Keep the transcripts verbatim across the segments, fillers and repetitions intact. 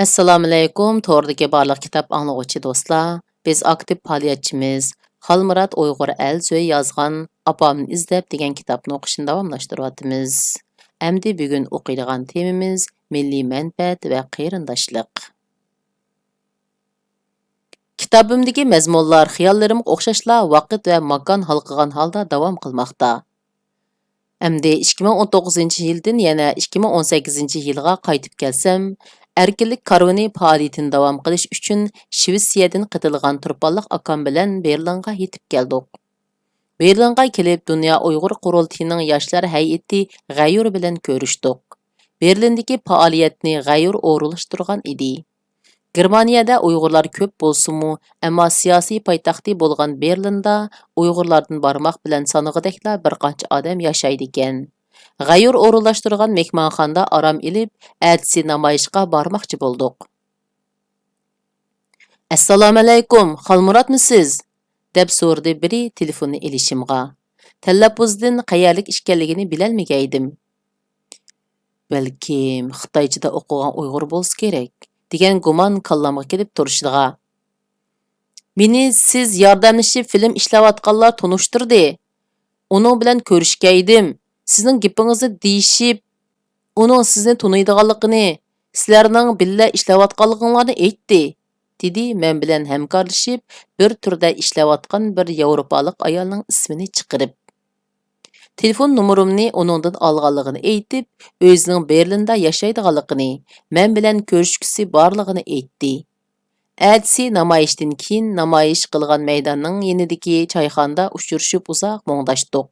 ئەسسالامۇئەلەيكۇم، توردىكى بارلىق كىتاب ئاڭلىغۇچى دوستلار. بىز ئاكتىپ پائالىيەتچىمىز خالمۇرات ئۇيغۇر ئەلسۆي يازغان ئاپامنى ئىزدەپ دېگەن كىتابنى ئوقۇشنى داۋاملاشتۇرۇۋاتىمىز. ئەمدى بۈگۈن ئوقۇيدىغان تېمىمىز مىللىي مەنپەئەت ۋە قېرىنداشلىق. كىتابىمدىكى مەزمۇنلار خىياللىرىمغا ئوخشاشلا ۋاقىت ۋە ماكان ھالقىغان ھالدا داۋام قىلماقتا. ئەمدى ئىككى مىڭ ئون توققۇزىنچى يىلدىن يەنە ئىككى مىڭ ئون سەككىزىنچى يىلغا قايتىپ كەلسەم، ئەركىنلىك كارۋىنى پائالىيىتىنى داۋام قىلىش ئۈچۈن شىۋېتسىيەدىن قېتىلغان تۇرپانلىق ئاكام بىلەن بېرلىنغا يېتىپ كەلدۇق. بېرلىنغا كېلىپ، دۇنيا ئۇيغۇر قۇرۇلتىيىنىڭ ياشلار ھەيئىتى غەيۇر بىلەن كۆرۈشتۇق. بېرلىندىكى پائالىيەتنى غەيۇر ئورۇنلاشتۇرغان ئىدى. گېرمانىيەدە ئۇيغۇرلار كۆپ بولسىمۇ، ئەمما سىياسىي پايتەختى بولغان بېرلىندا ئۇيغۇرلاردىن بارماق بىلەن سانىغۇدەكلا بىر قانچە ئادەم ياشايدىكەن. غەيۇر ئورۇنلاشتۇرغان مېھمانخانىدا ئارام ئېلىپ، ئەتىسى نامايىشقا بارماقچى بولدۇق. «ئەسسالامۇئەلەيكۇم، خالمۇراتمۇ سىز؟» دەپ سورىدى بىرى تېلېفوننى ئېلىشىمغا. تەلەپپۇزىدىن قەيەرلىك ئىكەنلىكىنى بىلەلمىگەيدىم. «بەلكىم خىتايچىدا ئوقۇغان ئۇيغۇر بولسا كېرەك» دېگەن گۇمان كاللامغا كېلىپ تۇرۇشىدىغا، «مېنى سىز ياردەملىشىپ فىلىم ئىشلەۋاتقانلار تونۇشتۇردى. ئۇنىڭ بىلەن كۆرۈشكەيدىم. سىزنىڭ گېپىڭىزنى دېيىشىپ، ئۇنىڭ سىزنى تونۇيدىغانلىقىنى، سىلەرنىڭ بىللە ئىشلەۋاتقانلىقىڭلارنى ئېيتتى» دېدى مەن بىلەن ھەمكارلىشىپ بىر تۈردە ئىشلەۋاتقان بىر ياۋروپالىق ئايالنىڭ ئىسمىنى چىقىرىپ. تېلېفون نومۇرۇمنى ئۇنىڭدىن ئالغانلىقىنى ئېيتىپ، ئۆزىنىڭ بېرلىندا ياشايدىغانلىقىنى، مەن بىلەن كۆرۈشكۈسى بارلىقىنى ئېيتتى. ئەتىسى نامايىشتىن كېيىن نامايىش قىلغان مەيداننىڭ يېنىدىكى چايخانىدا ئۇچرىشىپ ئۇزاق مۇڭداشتۇق.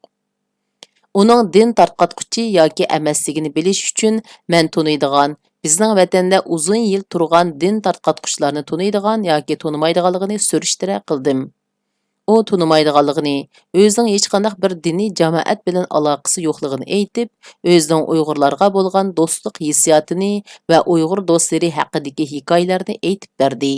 ئۇنىڭ دىن تارقاتقۇچى ياكى ئەمەسلىكىنى بىلىش ئۈچۈن مەن تونۇيدىغان، بىزنىڭ ۋەتەندە ئۇزۇن يىل تۇرغان دىن تارقاتقۇچىلارنى تونۇيدىغان ياكى تونۇمايدىغانلىقىنى سۈرۈشتىرە قىلدىم. ئۇ تونۇمايدىغانلىقىنى، ئۆزىنىڭ ھېچقانداق بىر دىنىي جامائەت بىلەن ئالاقىسى يوقلۇقىنى ئېيتىپ، ئۆزىنىڭ ئۇيغۇرلارغا بولغان دوستلۇق ھېسسىياتىنى ۋە ئۇيغۇر دوستلىرى ھەققىدىكى ھېكايىلەرنى ئېيتىپ بەردى.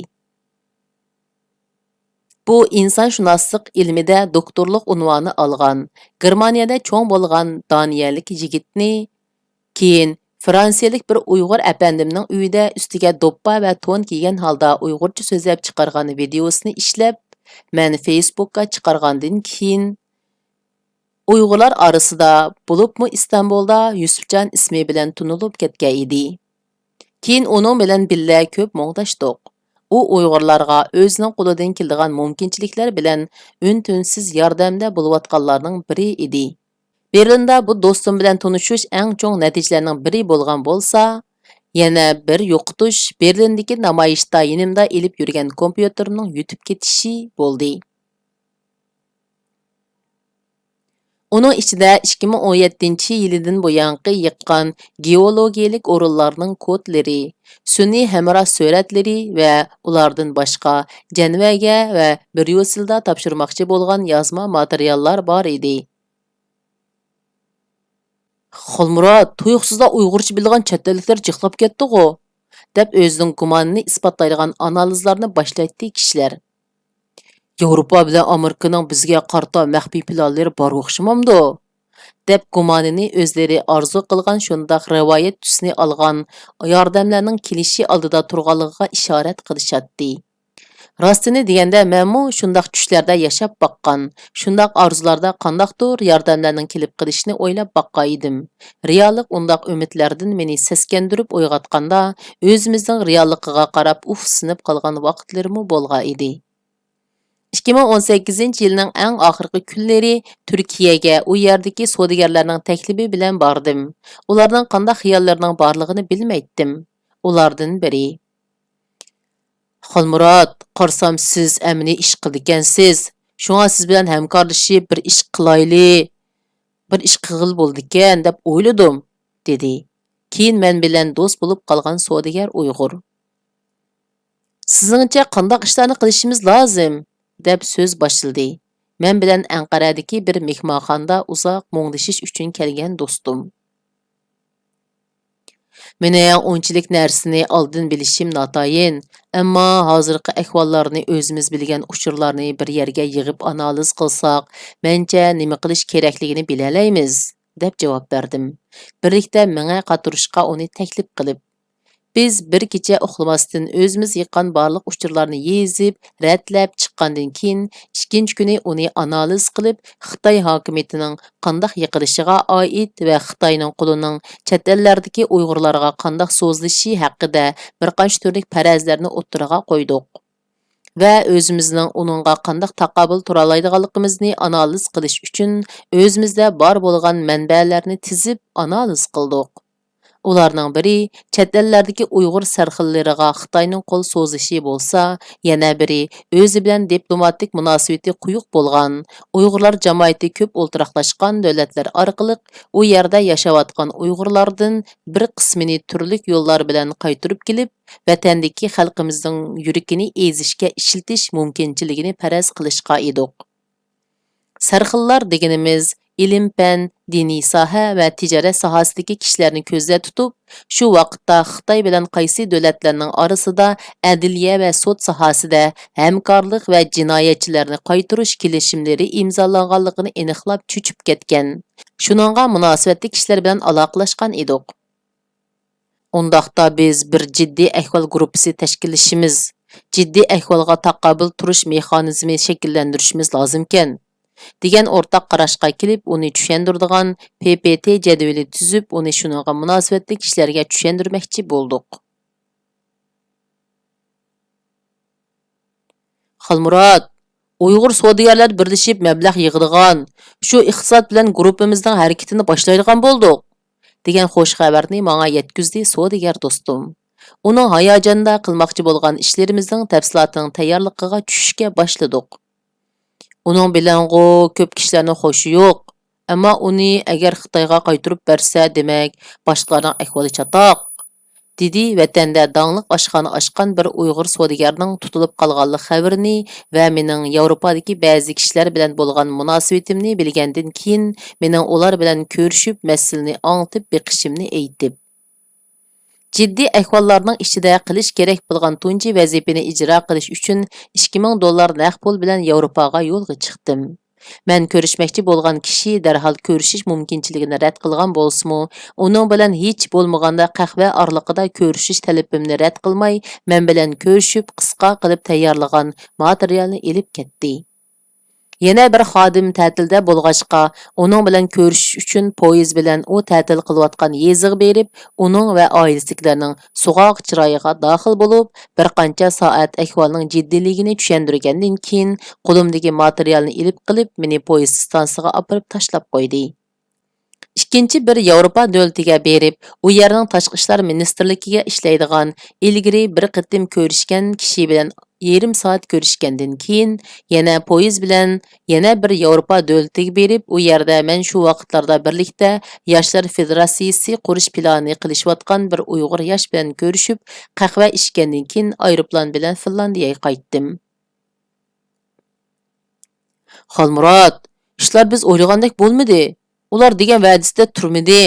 بۇ ئىنسانشۇناسلىق ئىلمىدە دوكتورلۇق ئۇنۋانى ئالغان، گېرمانىيەدە چوڭ بولغان دانىيەلىك يىگىتنى، كېيىن فرانسىيەلىك بىر ئۇيغۇر ئەپەندىمنىڭ ئۆيىدە ئۈستىگە دوپپا ۋە تون كىيگەن ھالدا ئۇيغۇرچە سۆزلەپ چىقارغان ۋىدىيوسىنى ئىشلەپ، مەن فېيسبۇكقا چىقارغاندىن كېيىن، ئۇيغۇرلار ئارىسىدا، بولۇپمۇ ئىستانبۇلدا يۈسۈپجان ئىسمى بىلەن تونۇلۇپ كەتكەن ئىدى. كېيىن ئۇنىڭ بىلەن بىللە كۆپ مۇڭداشتۇق. ئۇ ئۇيغۇرلارغا ئۆزىنىڭ قولىدىن كېلىدىغان مۇمكىنچىلىكلەر بىلەن ئۈن-تىنسىز ياردەمدە بولۇۋاتقانلارنىڭ بىرى ئىدى. بېرلىندا بۇ دوستۇم بىلەن تونۇشۇش ئەڭ چوڭ نەتىجىلەرنىڭ بىرى بولغان بولسا، يەنە بىر يوقىتىش بېرلىندىكى نامايىشتا يېنىمدا ئېلىپ يۈرگەن كومپيۇتېرىمنىڭ يۈتۈپ كېتىشى بولدى. ئۇنىڭ ئىچىدە ئىككى مىڭ ئون يەتتىنچى يىلىدىن بۇيانقى يىغقان گېئولوگىيەلىك ئورۇنلارنىڭ كودلىرى، سۈنئىي ھەمراھ سۈرەتلىرى ۋە ئۇلاردىن باشقا جەنۋەگە ۋە بريۇسسېلدا تاپشۇرماقچى بولغان يازما ماتېرىياللار بار ئىدى. «خالمۇرات، تۇيۇقسىزلا ئۇيغۇرچە بىلىدىغان چەت ئەللىكلەر جىقلاپ كەتتىغۇ؟» دەپ ئۆزىنىڭ گۇمانىنى ئىسپاتلايدىغان ئانالىزلارنى باشلايتتى كىشىلەر. «ياۋروپا بىلەن ئامېرىكىنىڭ بىزگە قارىتا مەخپىي پىلانلىرى بار ئوخشىمامدۇ؟» دەپ گۇمانىنى ئۆزلىرى ئارزۇ قىلغان شۇنداق رىۋايەت تۈسىنى ئالغان ياردەملەرنىڭ كېلىشى ئالدىدا تۇرغانلىقىغا ئىشارەت قىلىشاتتى. راستىنى دېگەندە، مەنمۇ شۇنداق چۈشلەردە ياشاپ باققان، شۇنداق ئارزۇلاردا قانداقتۇر ياردەملەرنىڭ كېلىپ قېلىشىنى ئويلاپ باققان ئىدىم. رېئاللىق ئۇنداق ئۈمىدلەردىن مېنى سەسكەندۈرۈپ ئويغاتقاندا، ئۆزىمىزنىڭ رېئاللىقىغا قاراپ ئۇھسىنىپ قالغان ۋاقىتلىرىمۇ بولغان ئىدى. ئىككى مىڭ ئون سەككىزىنچى يىلنىڭ ئەڭ ئاخىرقى كۈنلىرى تۈركىيەگە ئۇ يەردىكى سودىگەرلەرنىڭ تەكلىپى بىلەن باردىم. ئۇلارنىڭ قانداق خىياللىرىنىڭ بارلىقىنى بىلمەيتتىم. ئۇلاردىن بىرى، «خالمۇرات، قارىسام سىز ئەمەلىي ئىش قىلىدىكەنسىز. شۇڭا سىز بىلەن ھەمكارلىشىپ بىر ئىش قىلايلى، بىر ئىش قىلغىلى بولىدىكەن دەپ ئويلىدىم» دېدى. كېيىن مەن بىلەن دوست بولۇپ قالغان سودىگەر ئۇيغۇر. «سىزنىڭچە قانداق ئىشلارنى قىلىشىمىز لازىم؟» دەپ سۆز باشلىدى. مەن بىلەن ئەنقەرەدىكى بىر مېھمانخانىدا ئۇزاق مۇڭدىشىش ئۈچۈن كەلگەن دوستۇم. مېنىڭ ئۇنچىلىك نەرسىنى ئالدىن بىلىشىم ناتايىن، ئەمما ھازىرقى ئەھۋاللارنى، ئۆزىمىز بىلگەن ئۇچۇرلارنى بىر يەرگە يىغىپ ئانالىز قىلساق، مەنچە نېمە قىلىش كېرەكلىكىنى بىلەلەيمىز، دەپ جاۋاب بەردىم. بىرلىكتە مېڭە قاتۇرۇشقا ئۇنى تەكلىپ قىلىپ، بىز بىر كېچە ئۇخلىماستىن ئۆزىمىز يىغقان بارلىق ئۇچۇرلارنى يېزىپ، رەتلەپ چىققاندىن كېيىن، ئىككىنچى كۈنى ئۇنى ئانالىز قىلىپ، خىتاي ھاكىمىيىتىنىڭ قانداق يىقىلىشىغا ئائىت ۋە خىتاينىڭ قولىنىڭ چەت ئەللەردىكى ئۇيغۇرلارغا قانداق سوزۇلۇشى ھەققىدە بىر قانچە تۈرلۈك پەرەزلەرنى ئوتتۇرىغا قويدۇق. ۋە ئۆزىمىزنىڭ ئۇنىڭغا قانداق تاقابىل تۇرالايدىغانلىقىمىزنى ئانالىز قىلىش ئۈچۈن، ئۆزىمىزدە بار بولغان مەنبەلەرنى تىزىپ ئانالىز قىلدۇق. ئۇلارنىڭ بىرى چەت ئەللەردىكى ئۇيغۇر سەرخىللىرىغا خىتاينىڭ قول سوزۇشى بولسا، يەنە بىرى ئۆزى بىلەن دىپلوماتىك مۇناسىۋىتى قويۇق بولغان، ئۇيغۇرلار جامائىتى كۆپ ئولتۇراقلاشقان دۆلەتلەر ئارقىلىق ئۇ يەردە ياشاۋاتقان ئۇيغۇرلاردىن بىر قىسمىنى تۈرلۈك يوللار بىلەن قايتۇرۇپ كېلىپ، ۋەتەندىكى خەلقىمىزنىڭ يۈرىكىنى ئېزىشكە ئىشلىتىش مۇمكىنچىلىكىنى پەرەز قىلىشقا ئىدۇق. سەرخىللار دېگىنىمىز ئىلىم-پەن، دىنىي ساھە ۋە تىجارەت ساھەسىدىكى كىشىلەرنى كۆزدە تۇتۇپ، شۇ ۋاقىتتا خىتاي بىلەن قايسى دۆلەتلەرنىڭ ئارىسىدا ئەدلىيە ۋە سوت ساھەسىدە ھەمكارلىق ۋە جىنايەتچىلەرنى قايتۇرۇش كېلىشىملىرى ئىمزالانغانلىقىنى ئېنىقلاپ چۆچۈپ كەتكەن. شۇنىڭغا مۇناسىۋەتلىك كىشىلەر بىلەن ئالاقىلاشقان ئىدۇق. ئۇنداقتا بىز بىر جىددىي ئەھۋال گۇرۇپپىسى تەشكىللىشىمىز، جىددىي ئەھۋالغا تاقابىل تۇرۇش مېخانىزمى شەكىللەندۈرۈشىمىز لازىمكەن، دېگەن ئورتاق قاراشقا كېلىپ، ئۇنى چۈشەندۈرىدىغان پ پ ت جەدۋىلى تۈزۈپ، ئۇنى شۇنىڭغا مۇناسىۋەتلىك كىشىلەرگە چۈشەندۈرمەكچى بولدۇق. خالمۇرات، ئۇيغۇر سودىگەرلەر بىرلىشىپ مەبلەغ يىغىدىغان، شۇ ئىقتىساد بىلەن گۇرۇپپىمىزنىڭ ھەرىكىتىنى باشلايدىغان بولدۇق، دېگەن خۇش خەۋەرنى ماڭا يەتكۈزدى سودىگەر دوستۇم. ئۇنىڭ ھاياجاندا قىلماقچى بولغان ئىشلىرىمىزنىڭ تەپسىلاتىنىڭ تەييارلىقىغا چۈشۈشكە باشلىدۇق. ئۇنىڭ بىلەنغۇ كۆپ كىشىلەرنىڭ خوشى يوق. ئەمما ئۇنى ئەگەر خىتايغا قايتۇرۇپ بەرسە، دېمەك، باشقىلارنىڭ ئەھۋالى چاتاق، دېدى ۋەتەندە داڭلىق ئاشخانا ئاچقان بىر ئۇيغۇر سودىگەرنىڭ تۇتۇلۇپ قالغانلىق خەۋىرىنى ۋە مېنىڭ ياۋروپادىكى بەزى كىشىلەر بىلەن بولغان مۇناسىۋىتىمنى بىلگەندىن كېيىن، مېنىڭ ئۇلار بىلەن كۆرۈشۈپ، مەسىلىنى ئاڭلىتىپ بېقىشىمنى ئېيتىپ. جىددىي ئەھۋاللارنىڭ ئىچىدە قىلىش كېرەك بولغان تۇنجى ۋەزىپىنى ئىجرا قىلىش ئۈچۈن ئىككى مىڭ دوللار نەق پۇل بىلەن ياۋروپاغا يولغا چىقتىم. مەن كۆرۈشمەكچى بولغان كىشى دەرھال كۆرۈشۈش مۇمكىنچىلىكىنى رەت قىلغان بولسىمۇ، ئۇنىڭ بىلەن ھېچ بولمىغاندا قەھۋە ئارىلىقىدا كۆرۈشۈش تەلىپىمنى رەت قىلماي، مەن بىلەن كۆرۈشۈپ، قىسقا قىلىپ تەييارلىغان ماتېرىيالنى ئېلىپ كەتتى. يەنە بىر خادىم تەتىلدە بولغاچقا، ئۇنىڭ بىلەن كۆرۈشۈش ئۈچۈن پويىز بىلەن ئۇ تەتىل قىلىۋاتقان يېزىغا بېرىپ، ئۇنىڭ ۋە ئائىلىسىدىكىلەرنىڭ سوغۇق چىرايىغا داخىل بولۇپ، بىر قانچە سائەت ئەھۋالنىڭ جىددىيلىكىنى چۈشەندۈرگەندىن كېيىن، قولۇمدىكى ماتېرىيالنى ئېلىپ قېلىپ، مېنى پويىز ئىستانسىغا ئاپىرىپ تاشلاپ قويدى. ئىككىنچى بىر ياۋروپا دۆلىتىگە بېرىپ، ئۇ يەرنىڭ تاشقى ئىشلار مىنىستىرلىكىگە ئىشلەيدىغان ئىلگىرى بىر قېتىم كۆرۈشكەن كىشى بىلەن يېرىم سائەت كۆرۈشكەندىن كېيىن، يەنە پويىز بىلەن يەنە بىر ياۋروپا دۆلىتىگە بېرىپ، ئۇ يەردە مەن شۇ ۋاقىتلاردا بىرلىكتە ياشلار فېدېراتسىيىسى قۇرۇش پىلانى قىلىشىۋاتقان بىر ئۇيغۇر ياش بىلەن كۆرۈشۈپ، قەھۋە ئىچكەندىن كېيىن، ئايروپىلان بىلەن فىنلاندىيەگە قايتتىم. خالمۇرات، ئىشلار بىز ئويلىغاندەك بولمىدى. ئۇلار دېگەن ۋەدىسىدە تۇرمىدى.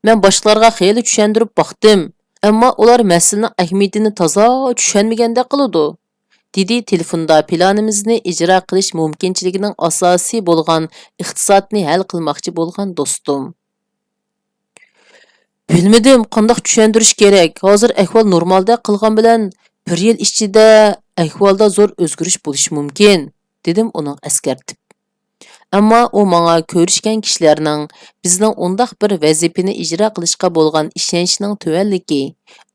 مەن باشقىلارغا خېلى چۈشەندۈرۈپ باقتىم، ئەمما ئۇلار مەسىلىنىڭ ئەھمىيىتىنى تازا چۈشەنمىگەندەك قىلىدۇ، دېدى تېلېفوندا پىلانىمىزنى ئىجرا قىلىش مۇمكىنچىلىكىنىڭ ئاساسى بولغان ئىقتىسادنى ھەل قىلماقچى بولغان دوستۇم. بىلمىدىم، قانداق چۈشەندۈرۈش كېرەك. ھازىر ئەھۋال نورمالدەك قىلغان بىلەن، بىر يىل ئىچىدە ئەھۋالدا زور ئۆزگىرىش بولۇشى مۇمكىن، دېدىم ئۇنىڭ ئەسكەرتىپ. ئەمما ئۇ ماڭا كۆرۈشكەن كىشىلەرنىڭ بىزنىڭ ئۇنداق بىر ۋەزىپىنى ئىجرا قىلىشقا بولغان ئىشەنچنىڭ تۆۋەنلىكى،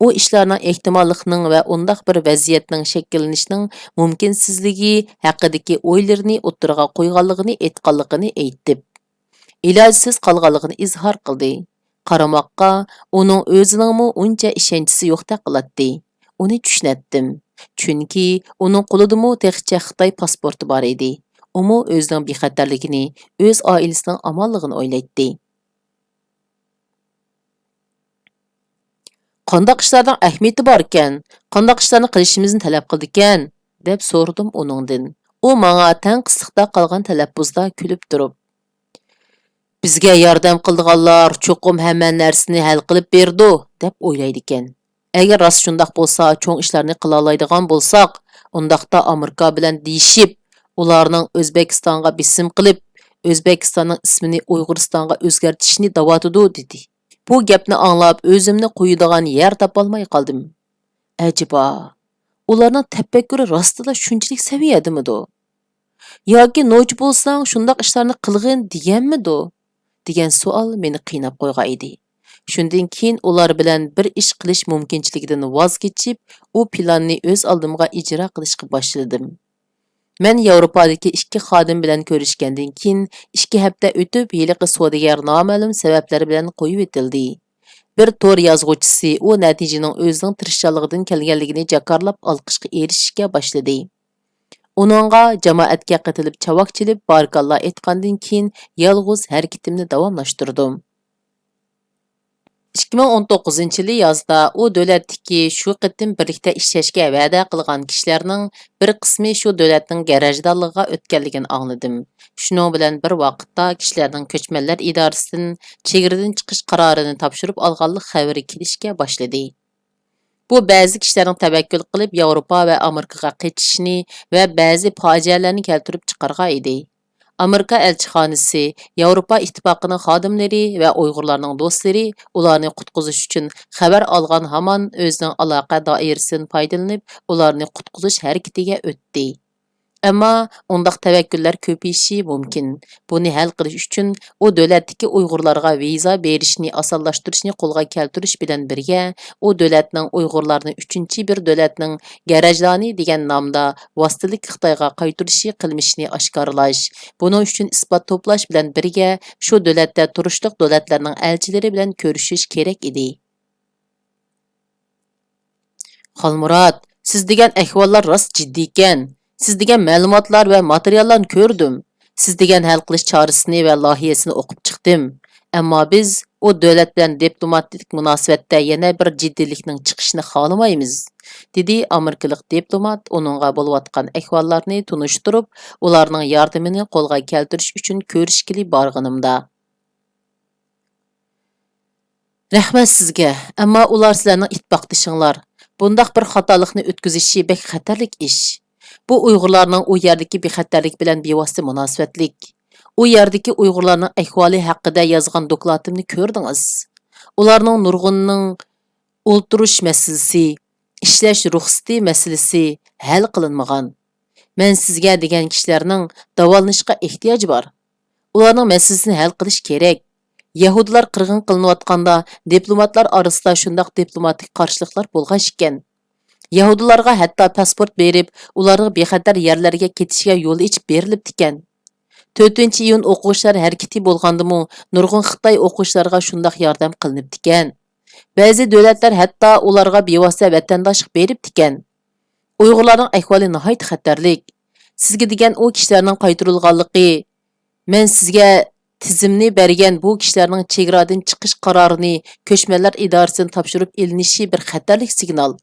ئۇ ئىشلارنىڭ ئېھتىماللىقىنىڭ ۋە ئۇنداق بىر ۋەزىيەتنىڭ شەكىللىنىشىنىڭ مۇمكىنسىزلىكى ھەققىدىكى ئويلىرىنى ئوتتۇرىغا قويغانلىقىنى ئېيتقانلىقىنى ئېيتتىم. ئىلاجسىز قالغانلىقىنى ئىزھار قىلدى. قارىماققا، ئۇنىڭ ئۆزىنىڭمۇ ئۇنچە ئىشەنچىسى يوقتەك قىلاتتى. ئۇنى چۈشىنەتتىم. چۈنكى ئۇنىڭ قولىدىمۇ تېخىچە خىتاي پاسپورتى بار ئىدى. ئۇمۇ ئۆزىنىڭ بىخەتەرلىكىنى، ئۆز ئائىلىسىنىڭ ئامانلىقىنى ئويلايتتى. قانداق ئىشلارنىڭ ئەھمىيىتى باركەن؟ قانداق ئىشلارنى قىلىشىمىزنى تەلەپ قىلىدىكەن؟ دەپ سورىدىم ئۇنىڭدىن. ئۇ ماڭا تەڭقىسلىقتا قالغان تەلەپپۇزدا كۈلۈپ تۇرۇپ، بىزگە ياردەم قىلىدىغانلار چوقۇم ھەممە نەرسىنى ھەل قىلىپ بېرىدۇ، دەپ ئويلايدىكەن. ئەگەر راست شۇنداق بولسا، چوڭ ئىشلارنى قىلالايدىغان بولساق، ئۇنداقتا ئامېرىكا بىلەن دېيىشىپ، ئۇلارنىڭ ئۆزبېكىستانغا بېسىم قىلىپ، ئۆزبېكىستاننىڭ ئىسمىنى ئۇيغۇرىستانغا ئۆزگەرتىشىنى دەۋاتىدۇ، دېدى. بۇ گەپنى ئاڭلاپ ئۆزۈمنى قويىدىغان يەر تاپالماي قالدىم. ئەجەبا، ئۇلارنىڭ تەپەككۇرى راستلا شۇنچىلىك سەۋىيەدىمىدۇ؟ ياكى نوچى بولساڭ شۇنداق ئىشلارنى قىلغىن دېگەنمىدۇ؟ دېگەن سوئال مېنى قىيناپ قويغان ئىدى. شۇندىن كېيىن ئۇلار بىلەن بىر ئىش قىلىش مۇمكىنچىلىكىدىن ۋاز كېچىپ، ئۇ پىلاننى ئۆز ئالدىمغا ئىجرا قىلىشقا باشلىدىم. مەن ياۋروپادىكى ئىككى خادىم بىلەن كۆرۈشكەندىن كېيىن، ئىككى ھەپتە ئۆتۈپ، ھېلىقى سودىگەر نامەلۇم سەۋەبلەر بىلەن قويۇۋېتىلدى. بىر تور يازغۇچىسى ئۇ نەتىجىنىڭ ئۆزىنىڭ تىرىشچانلىقىدىن كەلگەنلىكىنى جاكارلاپ ئالقىشقا ئېرىشىشكە باشلىدى. ئۇنىڭغا جامائەتكە قېتىلىپ چاۋاك چېلىپ، بارىكاللا ئېيتقاندىن كېيىن، يالغۇز ھەرىكىتىمنى داۋاملاشتۇردۇم. ئىككى مىڭ ئون توققۇزىنچى يىلى يازدا ئۇ دۆلەتتىكى شۇ قېتىم بىرلىكتە ئىشلەشكە ۋەدە قىلغان كىشىلەرنىڭ بىر قىسمى شۇ دۆلەتنىڭ گەرەجدارلىقىغا ئۆتكەنلىكىنى ئاڭلىدىم. شۇنىڭ بىلەن بىر ۋاقىتتا، كىشىلەرنىڭ كۆچمەنلەر ئىدارىسىدىن چېگرىدىن چىقىش قارارىنى تاپشۇرۇپ ئالغانلىق خەۋىرى كېلىشكە باشلىدى. بۇ بەزى كىشىلەرنىڭ تەۋەككۈل قىلىپ ياۋروپا ۋە ئامېرىكىغا قېچىشىنى ۋە بەزى پاجىئەلەرنى كەلتۈرۈپ چىقارغان ئىدى. ئامېرىكا ئەلچىخانىسى، ياۋروپا ئىتتىپاقىنىڭ خادىملىرى ۋە ئۇيغۇرلارنىڭ دوستلىرى ئۇلارنى قۇتقۇزۇش ئۈچۈن خەۋەر ئالغان ھامان ئۆزىنىڭ ئالاقە دائىرىسىدىن پايدىلىنىپ، ئۇلارنى قۇتقۇزۇش ھەرىكىتىگە ئۆتتى. ئەمما ئۇنداق تەۋەككۈللەر كۆپىيىشى مۇمكىن. بۇنى ھەل قىلىش ئۈچۈن ئۇ دۆلەتتىكى ئۇيغۇرلارغا ۋىزا بېرىشنى ئاسانلاشتۇرۇشنى قولغا كەلتۈرۈش بىلەن بىرگە، ئۇ دۆلەتنىڭ ئۇيغۇرلارنى ئۈچىنچى بىر دۆلەتنىڭ گەرەجدانى دېگەن نامدا ۋاسىتىلىك خىتايغا قايتۇرۇشى قىلمىشىنى ئاشكارىلاش، بۇنىڭ ئۈچۈن ئىسپات توپلاش بىلەن بىرگە، شۇ دۆلەتتە تۇرۇشلۇق دۆلەتلەرنىڭ ئەلچىلىرى بىلەن كۆرۈشۈش كېرەك ئىدى. خالمۇرات، سىز دېگەن ئەھۋاللار راست جىددىيكەن. سىز دېگەن مەلۇماتلار ۋە ماتېرىياللارنى كۆردۈم. سىز دېگەن ھەل قىلىش چارىسىنى ۋە لايىھەسىنى ئوقۇپ چىقتىم. ئەمما بىز ئۇ دۆلەت بىلەن دىپلوماتىك مۇناسىۋەتتە يەنە بىر جىددىيلىكنىڭ چىقىشىنى خالىمايمىز، دېدى ئامېرىكىلىق دىپلومات ئۇنىڭغا بولۇۋاتقان ئەھۋاللارنى تونۇشتۇرۇپ، ئۇلارنىڭ ياردىمىنى قولغا كەلتۈرۈش ئۈچۈن كۆرۈشكىلى بارغىنىمدا. رەھمەت سىزگە، ئەمما ئۇلار سىلەرنىڭ ئىتتىپاقدىشىڭلار. بۇنداق بىر خاتالىقنى ئۆتكۈزۈشى بەك خەتەرلىك ئىش. بۇ ئۇيغۇرلارنىڭ ئۇ يەردىكى بىخەتەرلىك بىلەن بىۋاسىتە مۇناسىۋەتلىك. ئۇ يەردىكى ئۇيغۇرلارنىڭ ئەھۋالى ھەققىدە يازغان دوكلاتىمنى كۆردىڭىز. ئۇلارنىڭ نۇرغۇنىنىڭ ئولتۇرۇش مەسىلىسى، ئىشلەش رۇخسىتى مەسىلىسى ھەل قىلىنمىغان. مەن سىزگە دېگەن كىشىلەرنىڭ داۋالىنىشقا ئېھتىياجى بار. ئۇلارنىڭ مەسىلىسىنى ھەل قىلىش كېرەك. يەھۇدىيلار قىرغىن قىلىنىۋاتقاندا، دىپلوماتلار ئارىسىدا شۇنداق دىپلوماتىك قارشىلىقلار بولغان ئىكەن. يەھۇدىيلارغا ھەتتا پاسپورت بېرىپ، ئۇلارنىڭ بىخەتەر يەرلەرگە كېتىشىگە يول ئېچىپ بېرىلىپتىكەن. تۆتىنچى ئىيۇن ئوقۇغۇچىلار ھەرىكىتى بولغاندىمۇ، نۇرغۇن خىتاي ئوقۇغۇچىلارغا شۇنداق ياردەم قىلىنىپتىكەن. بەزى دۆلەتلەر ھەتتا ئۇلارغا بىۋاسىتە ۋەتەنداشلىق بېرىپتىكەن. ئۇيغۇرلارنىڭ ئەھۋالى ناھايىتى خەتەرلىك. سىزگە دېگەن ئۇ كىشىلەرنىڭ قايتۇرۇلغانلىقى، مەن سىزگە تىزىمنى بەرگەن بۇ كىشىلەرنىڭ چېگرادىن چىقىش قارارىنى كۆچمەنلەر ئىدارىسىدىن تاپشۇرۇپ ئېلىنىشى بىر خەتەرلىك سىگنال.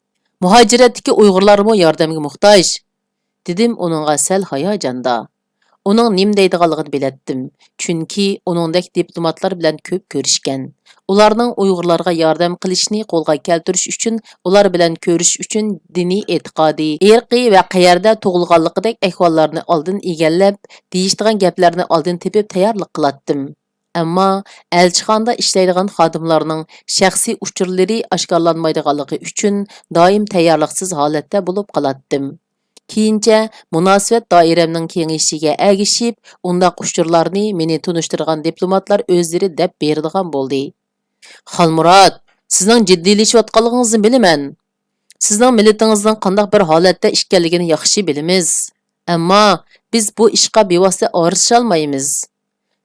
مۇھاجىرەتتىكى ئۇيغۇرلارمۇ ياردەمگە موھتاج، دېدىم ئۇنىڭغا سەل ھاياجاندا. ئۇنىڭ نېمە دەيدىغانلىقىنى بىلەتتىم، چۈنكى ئۇنىڭدەك دىپلوماتلار بىلەن كۆپ كۆرۈشكەن. ئۇلارنىڭ ئۇيغۇرلارغا ياردەم قىلىشنى قولغا كەلتۈرۈش ئۈچۈن، ئۇلار بىلەن كۆرۈشۈش ئۈچۈن دىنىي ئېتىقادى، ئىرقىي ۋە قەيەردە تۇغۇلغانلىقىدەك ئەھۋاللارنى ئالدىن ئىگىلەپ، دېيىشىدىغان گەپلەرنى ئالدىن تېپىپ تەييارلىق قىلاتتىم. ئەمما ئەلچىخانىدا ئىشلەيدىغان خادىملارنىڭ شەخسىي ئۇچۇرلىرى ئاشكارىلانمايدىغانلىقى ئۈچۈن دائىم تەييارلىقسىز ھالەتتە بولۇپ قالاتتىم. كېيىنچە مۇناسىۋەت دائىرەمنىڭ كېڭىيىشىگە ئەگىشىپ، ئۇنداق ئۇچۇرلارنى مېنى تونۇشتۇرغان دىپلوماتلار ئۆزلىرى دەپ بېرىدىغان بولدى. خالمۇرات، سىزنىڭ جىددىيلىشىۋاتقانلىقىڭىزنى بىلىمەن. سىزنىڭ مىللىتىڭىزنىڭ قانداق بىر ھالەتتە ئىكەنلىكىنى ياخشى بىلىمىز. ئەمما بىز بۇ ئىشقا بىۋاسىتە ئارىلىشالمايمىز.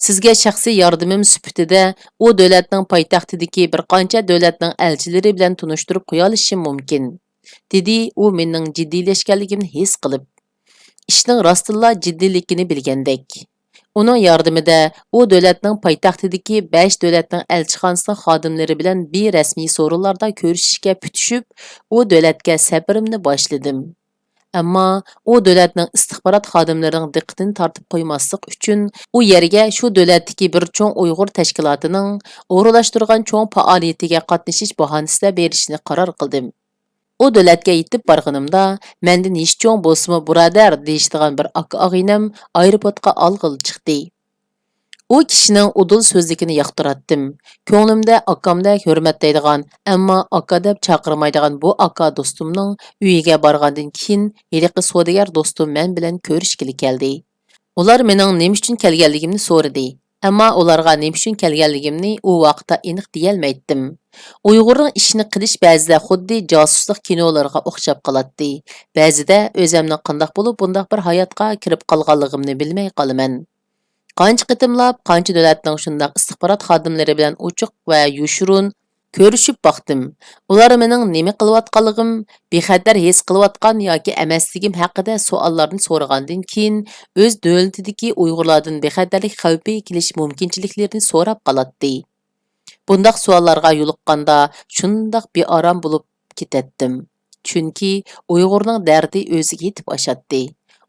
سىزگە شەخسىي ياردىمىم سۈپىتىدە ئۇ دۆلەتنىڭ پايتەختىدىكى بىر قانچە دۆلەتنىڭ ئەلچىلىرى بىلەن تونۇشتۇرۇپ قويالىشىم مۇمكىن، دېدى ئۇ مېنىڭ جىددىيلەشكەنلىكىمنى ھېس قىلىپ، ئىشنىڭ راستتىنلا جىددىيلىكىنى بىلگەندەك. ئۇنىڭ ياردىمىدە ئۇ دۆلەتنىڭ پايتەختىدىكى بەش دۆلەتنىڭ ئەلچىخانىسىنىڭ خادىملىرى بىلەن بىرەسمىي سورۇنلاردا كۆرۈشۈشكە پۈتۈشۈپ، ئۇ دۆلەتكە سەپىرىمنى باشلىدىم. ئەمما ئۇ دۆلەتنىڭ ئىستىخبارات خادىملىرىنىڭ دىققىتىنى تارتىپ قويماسلىق ئۈچۈن، ئۇ يەرگە شۇ دۆلەتتىكى بىر چوڭ ئۇيغۇر تەشكىلاتىنىڭ ئورۇنلاشتۇرغان چوڭ پائالىيىتىگە قاتنىشىش باھانىسىدە بېرىشنى قارار قىلدىم. ئۇ دۆلەتكە يېتىپ بارغىنىمدا، مەندىن يېشى چوڭ بولسىمۇ بۇرادەر دېيىشىدىغان بىر ئاكا-ئاغىنەم ئايروپورتقا ئالغىلى چىقتى. ئۇ كىشىنىڭ ئۇدۇل سۆزلۈكىنى ياقتۇراتتىم. كۆڭلۈمدە ئاكامدەك ھۆرمەتلەيدىغان، ئەمما ئاكا دەپ چاقىرمايدىغان بۇ ئاكا دوستۇمنىڭ ئۆيىگە بارغاندىن كېيىن، ھېلىقى سودىگەر دوستۇم مەن بىلەن كۆرۈشكىلى كەلدى. ئۇلار مېنىڭ نېمە ئۈچۈن كەلگەنلىكىمنى سورىدى. ئەمما ئۇلارغا نېمە ئۈچۈن كەلگەنلىكىمنى ئۇ ۋاقىتتا ئېنىق دېيەلمەيتتىم. ئۇيغۇرنىڭ ئىشىنى قىلىش بەزىدە خۇددى جاسۇسلۇق كىنولىرىغا ئوخشاپ قالاتتى. بەزىدە ئۆزەمنىڭ قانداق بولۇپ بۇنداق بىر ھاياتقا كىرىپ قالغانلىقىمنى بىلمەي قالىمەن. قانچە قېتىملاپ قانچە دۆلەتنىڭ شۇنداق ئىستىخبارات خادىملىرى بىلەن ئوچۇق ۋە يوشۇرۇن كۆرۈشۈپ باقتىم. ئۇلار مېنىڭ نېمە قىلىۋاتقانلىقىم، بىخەتەر ھېس قىلىۋاتقان ياكى ئەمەسلىكىم ھەققىدە سوئاللارنى سورىغاندىن كېيىن، ئۆز دۆلىتىدىكى ئۇيغۇرلاردىن بىخەتەرلىك خەۋپى كېلىش مۇمكىنچىلىكلىرىنى سوراپ قالاتتى. بۇنداق سوئاللارغا يولۇققاندا شۇنداق بىئارام بولۇپ كېتەتتىم. چۈنكى ئۇيغۇرنىڭ دەردى ئۆزىگە يېتىپ ئاشاتتى.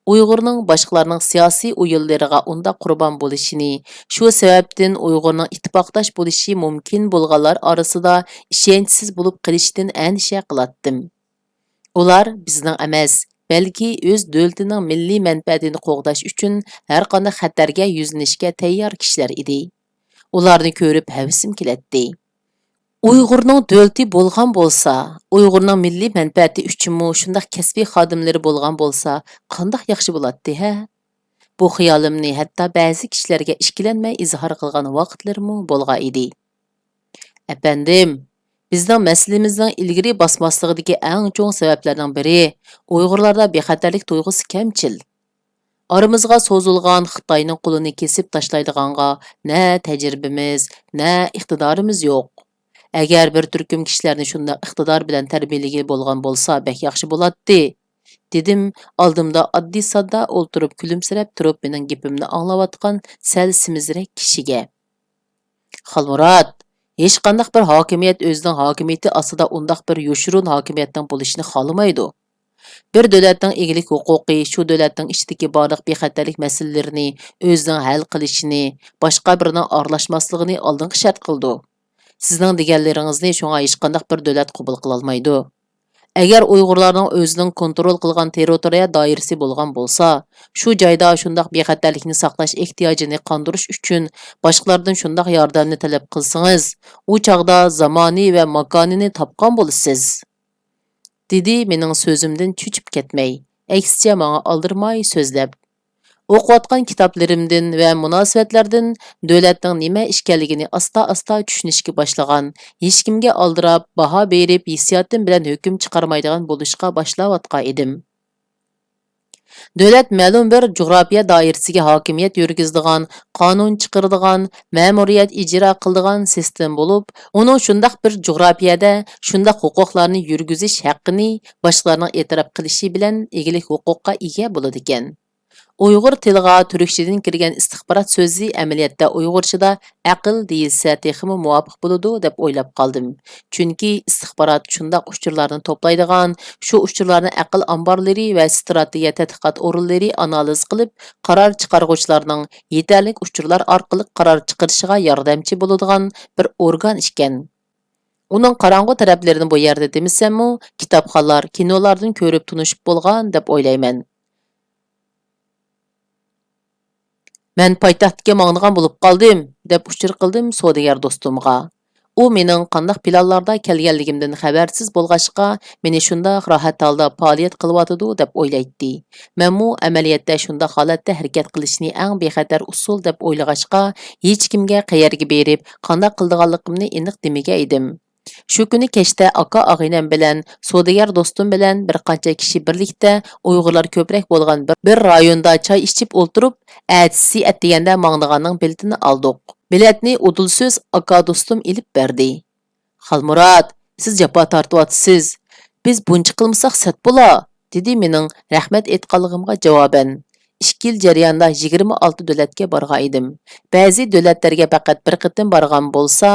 ئۇيغۇرنىڭ باشقىلارنىڭ سىياسىي ئويۇنلىرىغا ئۇنداق قۇربان بولۇشىنى، شۇ سەۋەبتىن ئۇيغۇرنىڭ ئىتتىپاقداش بولۇشى مۇمكىن بولغانلار ئارىسىدا ئىشەنچسىز بولۇپ قېلىشىدىن ئەندىشە قىلاتتىم. ئۇلار بىزنىڭ ئەمەس، بەلكى ئۆز دۆلىتىنىڭ مىللىي مەنپەئەتىنى قوغداش ئۈچۈن ھەرقانداق خەتەرگە يۈزلىنىشكە تەييار كىشىلەر ئىدى. ئۇلارنى كۆرۈپ ھەۋىسىم كېلەتتى. ئۇيغۇرنىڭ دۆلىتى بولغان بولسا، ئۇيغۇرنىڭ مىللىي مەنپەئەتى ئۈچۈنمۇ شۇنداق كەسپىي خادىملىرى بولغان بولسا، قانداق ياخشى بولاتتى ھە؟ بۇ خىيالىمنى ھەتتا بەزى كىشىلەرگە ئىككىلەنمەي ئىزھار قىلغان ۋاقىتلىرىمۇ بولغان ئىدى. ئەپەندىم، بىزنىڭ مەسىلىمىزنىڭ ئىلگىرى باسماسلىقىدىكى ئەڭ چوڭ سەۋەبلەرنىڭ بىرى ئۇيغۇرلاردا بىخەتەرلىك تۇيغۇسى كەمچىل. ئارىمىزغا سوزۇلغان خىتاينىڭ قولىنى كېسىپ تاشلايدىغانغا نە تەجرىبىمىز، نە ئىقتىدارىمىز يوق. ئەگەر بىر تۈركۈم كىشىلەرنى شۇنداق ئىقتىدار بىلەن تەربىيەلىگىلى بولغان بولسا بەك ياخشى بولاتتى، دېدىم ئالدىمدا ئاددىي-ساددا ئولتۇرۇپ كۈلۈمسىرەپ تۇرۇپ مېنىڭ گېپىمنى ئاڭلاۋاتقان سەل سېمىزرەك كىشىگە. خالمۇرات، ھېچقانداق بىر ھاكىمىيەت ئۆزىنىڭ ھاكىمىيىتى ئاستىدا ئۇنداق بىر يوشۇرۇن ھاكىمىيەتنىڭ بولۇشىنى خالىمايدۇ. بىر دۆلەتنىڭ ئىگىلىك ھوقۇقى شۇ دۆلەتنىڭ ئىچىدىكى بارلىق بىخەتەرلىك مەسىلىلىرىنى ئۆزىنىڭ ھەل قىلىشىنى، باشقا بىرىنىڭ ئارىلاشماسلىقىنى ئالدىنقى شەرت قىلىدۇ. سىزنىڭ دېگەنلىرىڭىزنى شۇڭا ھېچقانداق بىر دۆلەت قوبۇل قىلالمايدۇ. ئەگەر ئۇيغۇرلارنىڭ ئۆزىنىڭ كونترول قىلغان تېررىتورىيە دائىرىسى بولغان بولسا، شۇ جايدا شۇنداق بىخەتەرلىكنى ساقلاش ئېھتىياجىنى قاندۇرۇش ئۈچۈن باشقىلاردىن شۇنداق ياردەمنى تەلەپ قىلسىڭىز، ئۇ چاغدا زامانى ۋە ماكانىنى تاپقان بولىسىز. دېدى مېنىڭ سۆزۈمدىن چۆچۈپ كەتمەي، ئەكسىچە ماڭا ئالدىرىماي سۆزلەپ. ئوقۇۋاتقان كىتابلىرىمدىن ۋە مۇناسىۋەتلەردىن دۆلەتنىڭ نېمە ئىكەنلىكىنى ئاستا-ئاستا چۈشىنىشكە باشلىغان، ھېچكىمگە ئالدىراپ، باھا بېرىپ، ھېسسىياتىم بىلەن ھۆكۈم چىقارمايدىغان بولۇشقا باشلاۋاتقان ئىدىم. دۆلەت مەلۇم بىر جۇغراپىيە دائىرىسىگە ھاكىمىيەت يۈرگۈزىدىغان، قانۇن چىقىرىدىغان، مەمۇرىيەت ئىجرا قىلىدىغان سىستېما بولۇپ، ئۇنىڭ شۇنداق بىر جۇغراپىيەدە شۇنداق ھوقۇقلارنى يۈرگۈزۈش ھەققىنى باشقىلارنىڭ ئېتىراپ قىلىشى بىلەن ئىگىلىك ھوقۇققا ئىگە بولىدىكەن. ئۇيغۇر تىلىغا تۈركچىدىن كىرگەن ئىستىخبارات سۆزى ئەمەلىيەتتە ئۇيغۇرچىدا ئەقىل دېيىلسە تېخىمۇ مۇۋاپىق بولىدۇ دەپ ئويلاپ قالدىم. چۈنكى ئىستىخبارات شۇنداق ئۇچۇرلارنى توپلايدىغان، شۇ ئۇچۇرلارنى ئەقىل ئامبارلىرى ۋە ستراتېگىيە تەتقىقات ئورۇنلىرى ئانالىز قىلىپ، قارار چىقارغۇچىلارنىڭ يېتەرلىك ئۇچۇرلار ئارقىلىق قارار چىقىرىشىغا ياردەمچى بولىدىغان بىر ئورگان ئىكەن. ئۇنىڭ قاراڭغۇ تەرەپلىرىنى بۇ يەردە دېمىسەممۇ، كىتابخانلار، كىنولاردىن كۆرۈپ تونۇشۇپ بولغان دەپ ئويلايمەن. مەن پايتەختكە ماڭىدىغان بولۇپ قالدىم، دەپ ئۇچۇر قىلدىم سودىگەر دوستۇمغا. ئۇ مېنىڭ قانداق پىلانلاردا كەلگەنلىكىمدىن خەۋەرسىز بولغاچقا، مېنى شۇنداق راھەت ھالدا پائالىيەت قىلىۋاتىدۇ دەپ ئويلايتتى. مەنمۇ ئەمەلىيەتتە شۇنداق ھالەتتە ھەرىكەت قىلىشنى ئەڭ بىخەتەر ئۇسۇل دەپ ئويلىغاچقا، ھېچكىمگە قەيەرگە بېرىپ، قانداق قىلىدىغانلىقىمنى ئېنىق دېمىگەن ئىدىم. شۇ كۈنى كەچتە ئاكا-ئاغىنەم بىلەن سودىگەر دوستۇم بىلەن بىر قانچە كىشى بىرلىكتە ئۇيغۇرلار كۆپرەك بولغان بىر، بىر رايوندا چاي ئىچىپ ئولتۇرۇپ، ئەتىسى ئەتىگەندە ماڭىدىغاننىڭ بېلىتىنى ئالدۇق. بېلەتنى ئۇدۇلسىز ئاكا دوستۇم ئېلىپ بەردى. «خالمۇرات، سىز جاپا تارتىۋاتىسىز. بىز بۇنچە قىلمىساق سەت بولا»، دېدى مېنىڭ رەھمەت ئېيتقانلىقىمغا جاۋابەن. ئىككى يىل جەريانىدا يىگىرمە ئالتە دۆلەتكە بارغان ئىدىم. بەزى دۆلەتلەرگە پەقەت بىر قېتىم بارغان بولسا،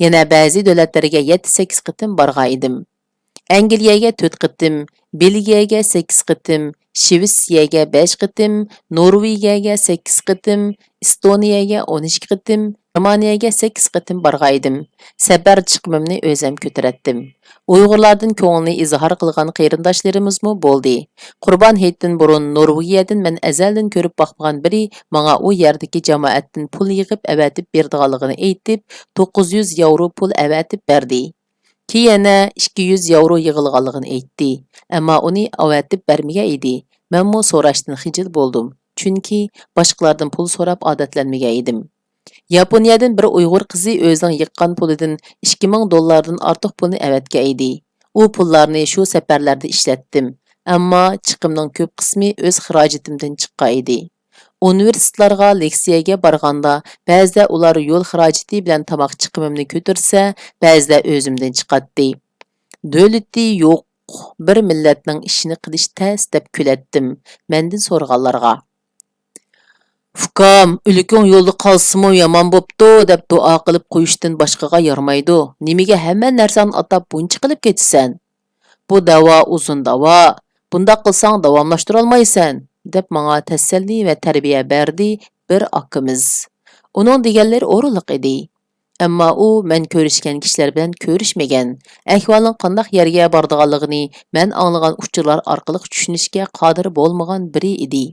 يەنە بەزى دۆلەتلەرگە يەتتە سەككىز قېتىم بارغان ئىدىم. ئەنگلىيەگە تۆت قېتىم، بېلگىيەگە سەككىز قېتىم، شىۋېتسىيەگە بەش قېتىم، نورۋېگىيەگە سەككىز قېتىم، ئىستونىيەگە ئون ئىككى قېتىم، گېرمانىيەگە سەككىز قېتىم بارغانىدىم. سەپەر چىقىمىمنى ئۆزەم كۆتۈرەتتىم. ئۇيغۇرلاردىن كۆڭلىنى ئىزھار قىلغان قېرىنداشلىرىمىزمۇ بولدى. قۇربان ھېيتتىن بۇرۇن نورۋېگىيەدىن مەن ئەزەلدىن كۆرۈپ باقمىغان بىرى ماڭا ئۇ يەردىكى جامائەتتىن پۇل يىغىپ ئەۋەتىپ بېرىدىغانلىقىنى ئېيتىپ، توققۇز يۈز ياۋرو پۇل ئەۋەتىپ بەردى. كېيىن يەنە ئىككى يۈز ياۋرو يىغىلغانلىقىنى ئېيتتى، ئەمما ئۇنى ئەۋەتىپ بەرمىگەن ئىدى. مەنمۇ سوراشتىن خىجىل بولدۇم، چۈنكى باشقىلاردىن پۇل سوراپ ئادەتلەنمىگەن ئىدىم. ياپونىيەدىن بىر ئۇيغۇر قىزى ئۆزىنىڭ يىغقان پۇلىدىن ئىككى مىڭ دوللاردىن ئارتۇق پۇلنى ئەۋەتكەن ئىدى. ئۇ پۇللارنى شۇ سەپەرلەردە ئىشلەتتىم، ئەمما چىقىمنىڭ كۆپ قىسمى ئۆز خىراجىتىمدىن چىققان ئىدى. ئۇنىۋېرسىتېتلارغا لېكسىيەگە بارغاندا، بەزىدە ئۇلار يول خىراجىتى بىلەن تاماق چىقىمىمنى كۆتۈرسە، بەزىدە ئۆزۈمدىن چىقاتتى. دۆلىتى يوق بىر مىللەتنىڭ ئىشىنى قىلىش تەس دەپ كۈلەتتىم، مەندىن سورىغانلارغا. ئۇكام، ئۆلۈكۈڭ يولدا قالسىمۇ يامان بوپتۇ دەپ دۇئا قىلىپ قويۇشتىن باشقىغا يارىمايدۇ. نېمىگە ھەممە نەرسەڭنى ئاتاپ بۇنچە قىلىپ كېتىسەن؟ بۇ دەۋا ئۇزۇن دەۋا. بۇنداق قىلساڭ داۋاملاشتۇرالمايسەن، دەپ ماڭا تەسەللى ۋە تەربىيە بەردى بىر ئاكىمىز. ئۇنىڭ دېگەنلىرى ئورۇنلۇق ئىدى. ئەمما ئۇ مەن كۆرۈشكەن كىشىلەر بىلەن كۆرۈشمىگەن، ئەھۋالنىڭ قانداق يەرگە بارىدىغانلىقىنى مەن ئاڭلىغان ئۇچۇرلار ئارقىلىق چۈشىنىشكە قادىر بولمىغان بىرى ئىدى.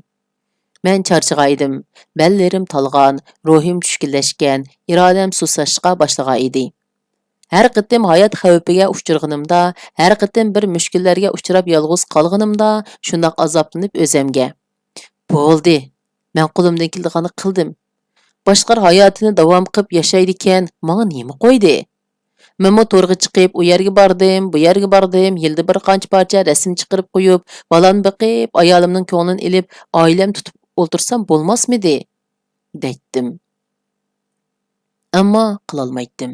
مەن چارچىغان ئىدىم، بەللىرىم تالغان، روھىم چۈشكۈنلەشكەن، ئىرادەم سۇسلاشقا باشلىغان ئىدى. ھەر قېتىم ھايات خەۋپىگە ئۇچرىغىنىمدا، ھەر قېتىم بىر مۈشكۈللەرگە ئۇچراپ يالغۇز قالغىنىمدا شۇنداق ئازابلىنىپ ئۆزەمگە، بولدى، مەن قولۇمدىن كېلىدىغاننى قىلدىم. باشقىلار ھاياتىنى داۋام قىلىپ ياشايدىكەن، ماڭا نېمە قويدى؟ مەنمۇ تورغا چىقىپ، ئۇ يەرگە باردىم، بۇ يەرگە باردىم، يىلدا بىر قانچە پارچە رەسىم چىقىرىپ قويۇپ، بالامنى بېقىپ، ئايالىمنىڭ كۆڭلىنى ئېلىپ، ئائىلەمنى تۇتۇپ ئولتۇرسام بولماسمىدى؟ دەيتتىم. ئەمما قىلالمايتتىم.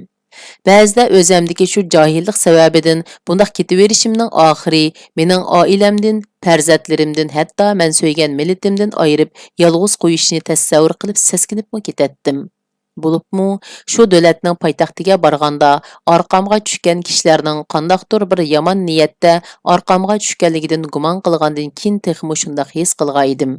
بەزىدە ئۆزەمدىكى شۇ جاھىللىق سەۋەبىدىن بۇنداق كېتىۋېرىشىمنىڭ ئاخىرى مېنىڭ ئائىلەمدىن، پەرزەنتلىرىمدىن، ھەتتا مەن سۆيگەن مىللىتىمدىن ئايرىپ، يالغۇز قويۇشىنى تەسەۋۋۇر قىلىپ سەسكىنىپمۇ كېتەتتىم. بولۇپمۇ شۇ دۆلەتنىڭ پايتەختىگە بارغاندا ئارقامغا چۈشكەن كىشىلەرنىڭ قانداقتۇر بىر يامان نىيەتتە ئارقامغا چۈشكەنلىكىدىن گۇمان قىلغاندىن كېيىن تېخىمۇ شۇنداق ھېس قىلغان ئىدىم.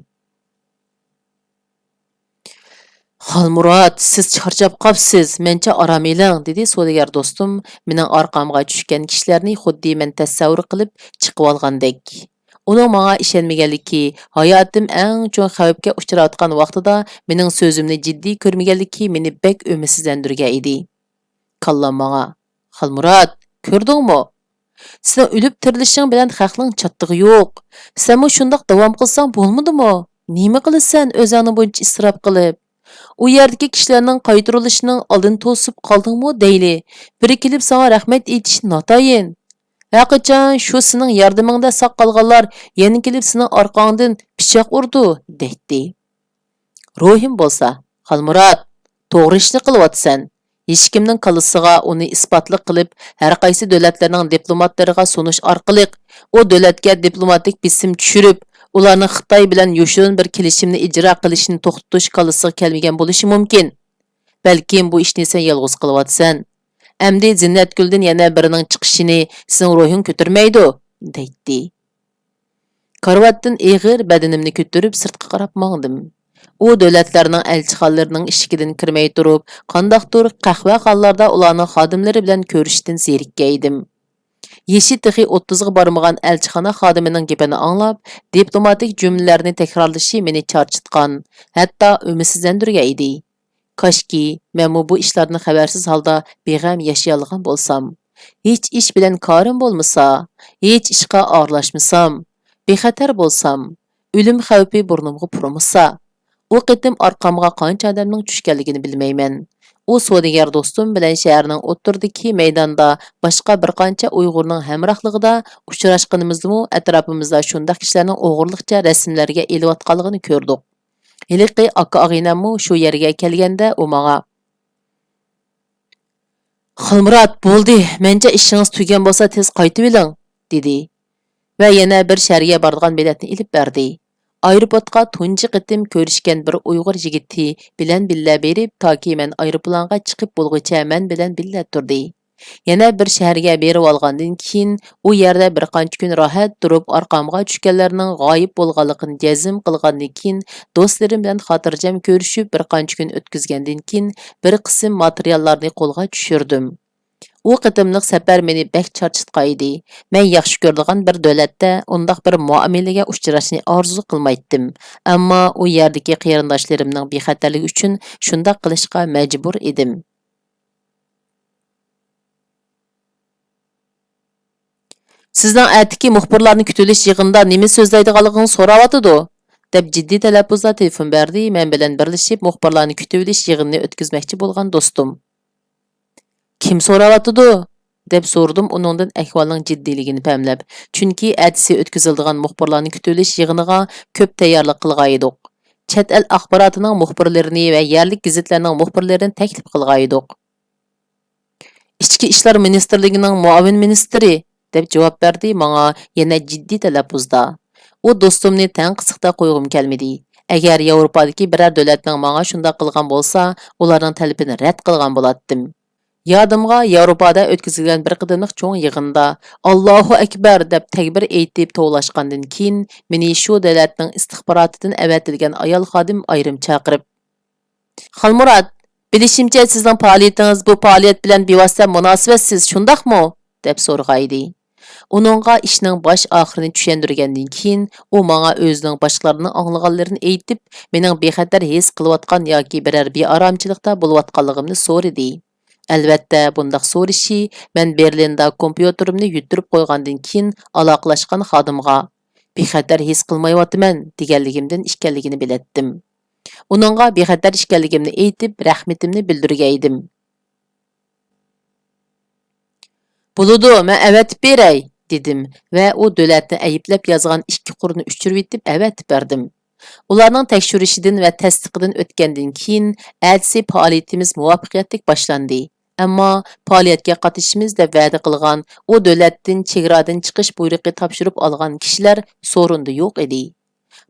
خالمۇرات، سىز چارچاپ قاپسىز، مەنچە ئارام ئېلىڭ، دېدى سودىگەر دوستۇم مېنىڭ ئارقامغا چۈشكەن كىشىلەرنى خۇددى مەن تەسەۋۋۇر قىلىپ چىقىۋالغاندەك. ئۇنىڭ ماڭا ئىشەنمىگەنلىكى، ھاياتىم ئەڭ چوڭ خەۋپكە ئۇچراۋاتقان ۋاقتىدا مېنىڭ سۆزۈمنى جىددىي كۆرمىگەنلىكى مېنى بەك ئۈمىدسىزلەندۈرگەن ئىدى. كاللام ماڭا، خالمۇرات، كۆردۈڭمۇ؟ سېنىڭ ئۆلۈپ تىرىلىشىڭ بىلەن خەقنىڭ چاتىقى يوق. سەنمۇ شۇنداق داۋام قىلساڭ بولمىدىمۇ؟ نېمە قىلىسەن ئۆزۈڭنى بۇنچە ئىسراپ قىلىپ؟ ئۇ يەردىكى كىشىلەرنىڭ قايتۇرۇلۇشىنىڭ ئالدىنى توسۇپ قالدىڭمۇ دەيلى. بىرى كېلىپ ساڭا رەھمەت ئېيتىشى ناتايىن. ھەرقاچان شۇ سېنىڭ ياردىمىڭدە ساق قالغانلار يەنە كېلىپ سېنىڭ ئارقاڭدىن پىچاق ئۇرىدۇ، دەيتتى. روھىم بولسا، خالمۇرات، توغرا ئىشنى قىلىۋاتىسەن. ھېچكىمنىڭ كاللىسىغا ئۇنى ئىسپاتلىق قىلىپ، ھەرقايسى دۆلەتلەرنىڭ دىپلوماتلىرىغا سۇنۇش ئارقىلىق، ئۇ دۆلەتكە دىپلوماتىك بېسىم چۈشۈرۈپ، ئۇلارنىڭ خىتاي بىلەن يوشۇرۇن بىر كېلىشىمنى ئىجرا قىلىشىنى توختىتىش كاللىسىغا كەلمىگەن بولۇشى مۇمكىن. بەلكىم بۇ ئىشنى سەن يالغۇز قىلىۋاتىسەن. ئەمدى زىننەتگۈلدىن يەنە بىرىنىڭ چىقىشىنى سېنىڭ روھىڭ كۆتۈرمەيدۇ، دەيتتى. كارىۋاتتىن ئېغىر بەدىنىمنى كۆتۈرۈپ سىرتقا قاراپ ماڭدىم. ئۇ دۆلەتلەرنىڭ ئەلچىخانىلىرىنىڭ ئىشىكىدىن كىرمەي تۇرۇپ، قانداقتۇر قەھۋەخانىلاردا ئۇلارنىڭ خادىملىرى بىلەن كۆرۈشۈشتىن زېرىككەن ئىدىم. يېشى تېخى ئوتتۇزغا بارمىغان ئەلچىخانا خادىمىنىڭ گېپىنى ئاڭلاپ، دىپلوماتىك جۈملىلەرنى تەكرارلىشى مېنى چارچىتقان، ھەتتا ئۈمىدسىزلەندۈرگەن ئىدى. كاشكى، مەنمۇ بۇ ئىشلاردىن خەۋەرسىز ھالدا بىغەم ياشىيالىغان بولسام. ھېچ ئىش بىلەن كارىم بولمىسا، ھېچ ئىشقا ئارىلاشمىسام، بىخەتەر بولسام، ئۆلۈم خەۋپى بۇرنۇمغا پۇرىمىسا. ئۇ قېتىم ئارقامغا قانچە ئادەمنىڭ چۈشكەنلىكىنى بىلمەيمەن. ئۇ سودىگەر دوستۇم بىلەن شەھەرنىڭ ئوتتۇرىدىكى مەيداندا باشقا بىر قانچە ئۇيغۇرنىڭ ھەمراھلىقىدا ئۇچراشقىنىمىزدىمۇ ئەتراپىمىزدا شۇنداق كىشىلەرنىڭ ئوغرىلىقچە رەسىملەرگە ئېلىۋاتقانلىقىنى كۆردۇق. ھېلىقى ئاكا ئاغىنەممۇ شۇ يەرگە كەلگەندە ئۇ ماڭا، خالمۇرات، بولدى، مەنچە ئىشىڭىز تۈگىگەن بولسا تېز قايتىۋېلىڭ، دېدى ۋە يەنە بىر شەھەرگە بارىدىغان بېلەتنى ئېلىپ بەردى. ئايروپورتقا تۇنجى قېتىم كۆرۈشكەن بىر ئۇيغۇر يىگىتى بىلەن بىللە بېرىپ، تاكى مەن ئايروپىلانغا چىقىپ بولغۇچە مەن بىلەن بىللە تۇردى. يەنە بىر شەھەرگە بېرىۋالغاندىن كېيىن، ئۇ يەردە بىر قانچە كۈن راھەت تۇرۇپ، ئارقامغا چۈشكەنلەرنىڭ غايىب بولغانلىقىنى جەزم قىلغاندىن كېيىن، دوستلىرىم بىلەن خاتىرجەم كۆرۈشۈپ، بىر قانچە كۈن ئۆتكۈزگەندىن كېيىن، بىر قىسىم ماتېرىياللارنى قولغا چۈشۈردۈم. ئۇ قېتىملىق سەپەر مېنى بەك چارچىتقانىدى. مەن ياخشى كۆرىدىغان بىر دۆلەتتە ئۇنداق بىر مۇئامىلىگە ئۇچراشنى ئارزۇ قىلمايتتىم. ئەمما ئۇ يەردىكى قېرىنداشلىرىمنىڭ بىخەتەرلىكى ئۈچۈن شۇنداق قىلىشقا مەجبۇر ئىدىم. «سىزنىڭ ئەتىكى مۇخبىرلارنى كۈتۈۋېلىش يىغىنىدا نېمە سۆزلەيدىغانلىقىڭىزنى سوراۋاتىدۇ» دەپ جىددىي تەلەپپۇزدا تېلېفون بەردى. مەن بىلەن بىرلىشىپ مۇخبىرلارنى كۈتۈۋېلىش يىغىنىنى ئۆتكۈزمەكچى بولغان دوستۇم. «كىم سوراۋاتىدۇ؟» دەپ سورىدىم ئۇنىڭدىن ئەھۋالنىڭ جىددىيلىكىنى پەملەپ. چۈنكى ئەتىسى ئۆتكۈزۈلىدىغان مۇخبىرلارنى كۈتۈۋېلىش يىغىنىغا كۆپ تەييارلىق قىلغانىدۇق. چەت ئەل ئاخباراتىنىڭ مۇخبىرلىرىنى ۋە يەرلىك گېزىتلەرنىڭ مۇخبىرلىرىنى تەكلىپ قىلغانىدۇق. «ئىچكى ئىشلار مىنىستىرلىكىنىڭ مۇئاۋىن مىنىستىرى» دەپ جاۋاب بەردى ماڭا يەنە جىددىي تەلەپپۇزدا. ئۇ دوستۇمنى تەڭ قىسىقتا قويغۇم كەلمىدى. «ئەگەر ياۋروپادىكى بىرەر دۆلەتنىڭ ماڭا شۇنداق قىلغان بولسا، ئۇلارنىڭ تەلىپىنى رەت قىلغان بولاتتىم.» يادىمغا ياۋروپادا ئۆتكۈزۈلگەن بىر قېتىملىق چوڭ يىغىندا «ئاللاھۇ ئەكبەر» دەپ تەكبىر ئېيتىپ توۋلاشقاندىن كېيىن، مېنى شۇ دۆلەتنىڭ ئىستىخباراتىدىن ئەۋەتىلگەن ئايال خادىم ئايرىم چاقىرىپ، «خالمۇرات، بىلىشىمچە، سىزنىڭ پائالىيىتىڭىز بۇ پائالىيەت بىلەن بىۋاسىتە مۇناسىۋەتسىز، شۇنداقمۇ؟» دەپ سورىغانىدى. ئۇنىڭغا ئىشنىڭ باش ئاخىرىنى چۈشەندۈرگەندىن كېيىن، ئۇ ماڭا ئۆزىنىڭ باشقىلاردىن ئاڭلىغانلىرىنى ئېيتىپ، مېنىڭ بىخەتەر ھېس قىلىۋاتقان ياكى بىرەر بىئارامچىلىقتا بولۇۋاتقانلىقىمنى سورىدى. ئەلۋەتتە، بۇنداق سورىشى مەن بېرلىندا كومپيۇتېرىمنى يۈتتۈرۈپ قويغاندىن كېيىن ئالاقىلەشكەن خادىمغا «بىخەتەر ھېس قىلمايۋاتىمەن» دېگەنلىكىمدىن ئىكەنلىكىنى بىلەتتىم. ئۇنىڭغا بىخەتەر ئىكەنلىكىمنى ئېيتىپ، رەھمىتىمنى بىلدۈرگەن ئىدىم. «بولىدۇ، مەن ئەۋەتىپ بېرەي» دېدىم ۋە ئۇ دۆلەتنى ئەيىبلەپ يازغان ئىككى قۇرنى ئۇچۇرۇۋېتىپ ئەۋەتىپ بەردىم. ئۇلارنىڭ تەكشۈرۈشىدىن ۋە تەستىقىدىن ئۆتكەندىن كېيىن، ئەتىسى پائالىيىتىمىز مۇۋەپپەقىيەتلىك باشلاندى. ئەمما پائالىيەتكە قاتنىشىمىز دەپ ۋەدە قىلغان، ئۇ دۆلەتتىن چېگرادىن چىقىش بۇيرۇقى تاپشۇرۇپ ئالغان كىشىلەر سورۇندا يوق ئىدى.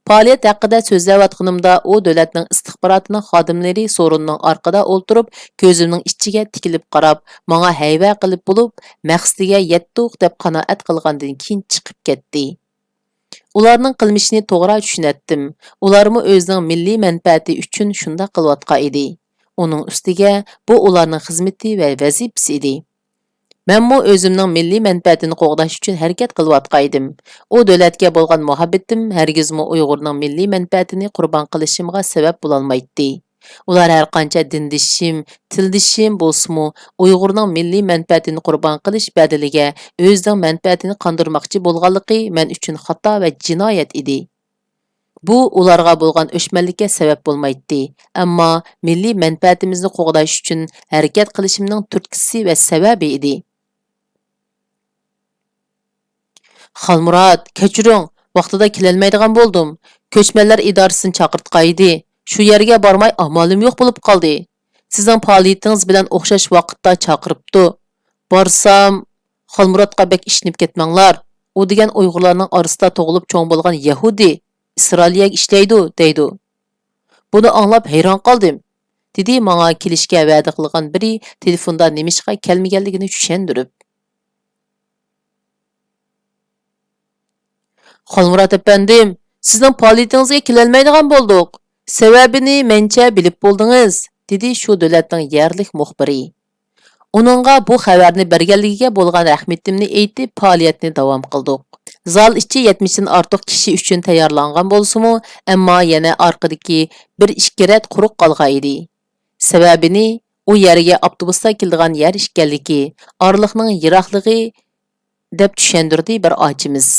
پائالىيەت ھەققىدە سۆزلەۋاتقىنىمدا، ئۇ دۆلەتنىڭ ئىستىخباراتىنىڭ خادىملىرى سورۇننىڭ ئارقىدا ئولتۇرۇپ، كۆزۈمنىڭ ئىچىگە تىكىلىپ قاراپ، ماڭا ھەيۋە قىلىپ بولۇپ، مەقسىتىگە يەتتۇق دەپ قانائەت قىلغاندىن كېيىن چىقىپ كەتتى. ئۇلارنىڭ قىلمىشىنى توغرا چۈشىنەتتىم. ئۇلارمۇ ئۆزىنىڭ مىللىي مەنپەئەتى ئۈچۈن شۇنداق قىلىۋاتقان ئىدى. ئۇنىڭ ئۈستىگە بۇ ئۇلارنىڭ خىزمىتى ۋە ۋەزىپىسى ئىدى. مەنمۇ ئۆزۈمنىڭ مىللىي مەنپەئەتىنى قوغداش ئۈچۈن ھەرىكەت قىلىۋاتقان ئىدىم. ئۇ دۆلەتكە بولغان مۇھەببىتىم ھەرگىزمۇ ئۇيغۇرنىڭ مىللىي مەنپەئەتىنى قۇربان قىلىشىمغا سەۋەب بولالمايتتى. ئۇلار ھەرقانچە دىندىشىم، تىلدىشىم بولسىمۇ، ئۇيغۇرنىڭ مىللىي مەنپەئەتىنى قۇربان قىلىش بەدىلىگە ئۆزىنىڭ مەنپەئەتىنى قاندۇرماقچى بولغانلىقى مەن ئۈچۈن خاتا ۋە جىنايەت ئىدى. بۇ ئۇلارغا بولغان ئۆچمەنلىككە سەۋەب بولمايتتى، ئەمما مىللىي مەنپەئەتىمىزنى قوغداش ئۈچۈن ھەرىكەت قىلىشىمنىڭ تۈرتكىسى ۋە سەۋەبى ئىدى. «خالمۇرات، كەچۈرۈڭ، ۋاقتىدا كېلەلمەيدىغان بولدۇم. كۆچمەنلەر ئىدارىسىنى چاقىرتقانىدى. شۇ يەرگە بارماي ئامالىم يوق بولۇپ قالدى. سىزنىڭ پائالىيىتىڭىز بىلەن ئوخشاش ۋاقىتتا چاقىرىپتۇ. بارسام، خالمۇراتقا بەك ئىشىنىپ كەتمەڭلار. ئۇ دېگەن ئۇيغۇرلارنىڭ ئارىسىدا تۇغۇلۇپ چوڭ بولغان يەھۇدىي، ئىسرائىلىيەگە ئىشلەيدۇ» دەيدۇ. بۇنى ئاڭلاپ ھەيران قالدىم، دېدى ماڭا كېلىشكە ۋەدە قىلغان بىرى تېلېفوندا نېمىشقا كەلمىگەنلىكىنى چۈشەندۈرۈپ. «خالمۇرات ئەپەندىم، سىزنىڭ پائالىيىتىڭىزگە كېلەلمەيدىغان بولدۇق. سەۋەبىنى مەنچە بىلىپ بولدىڭىز»، دېدى شۇ دۆلەتنىڭ يەرلىك مۇخبىرى. ئۇنىڭغا بۇ خەۋەرنى بەرگەنلىكىگە بولغان رەھمىتىمنى ئېيتىپ، پائالىيەتنى داۋام قىلدۇق. زال ئىچى يەتمىشتىن ئارتۇق كىشى ئۈچۈن تەييارلانغان بولسىمۇ، ئەمما يەنە ئارقىدىكى بىر ئىككى رەت قۇرۇق قالغان ئىدى. سەۋەبىنى ئۇ يەرگە ئاپتوبۇستا كېلىدىغان يەر ئىكەنلىكى، ئارىلىقنىڭ يىراقلىقى، دەپ چۈشەندۈردى بىر ئاچىمىز.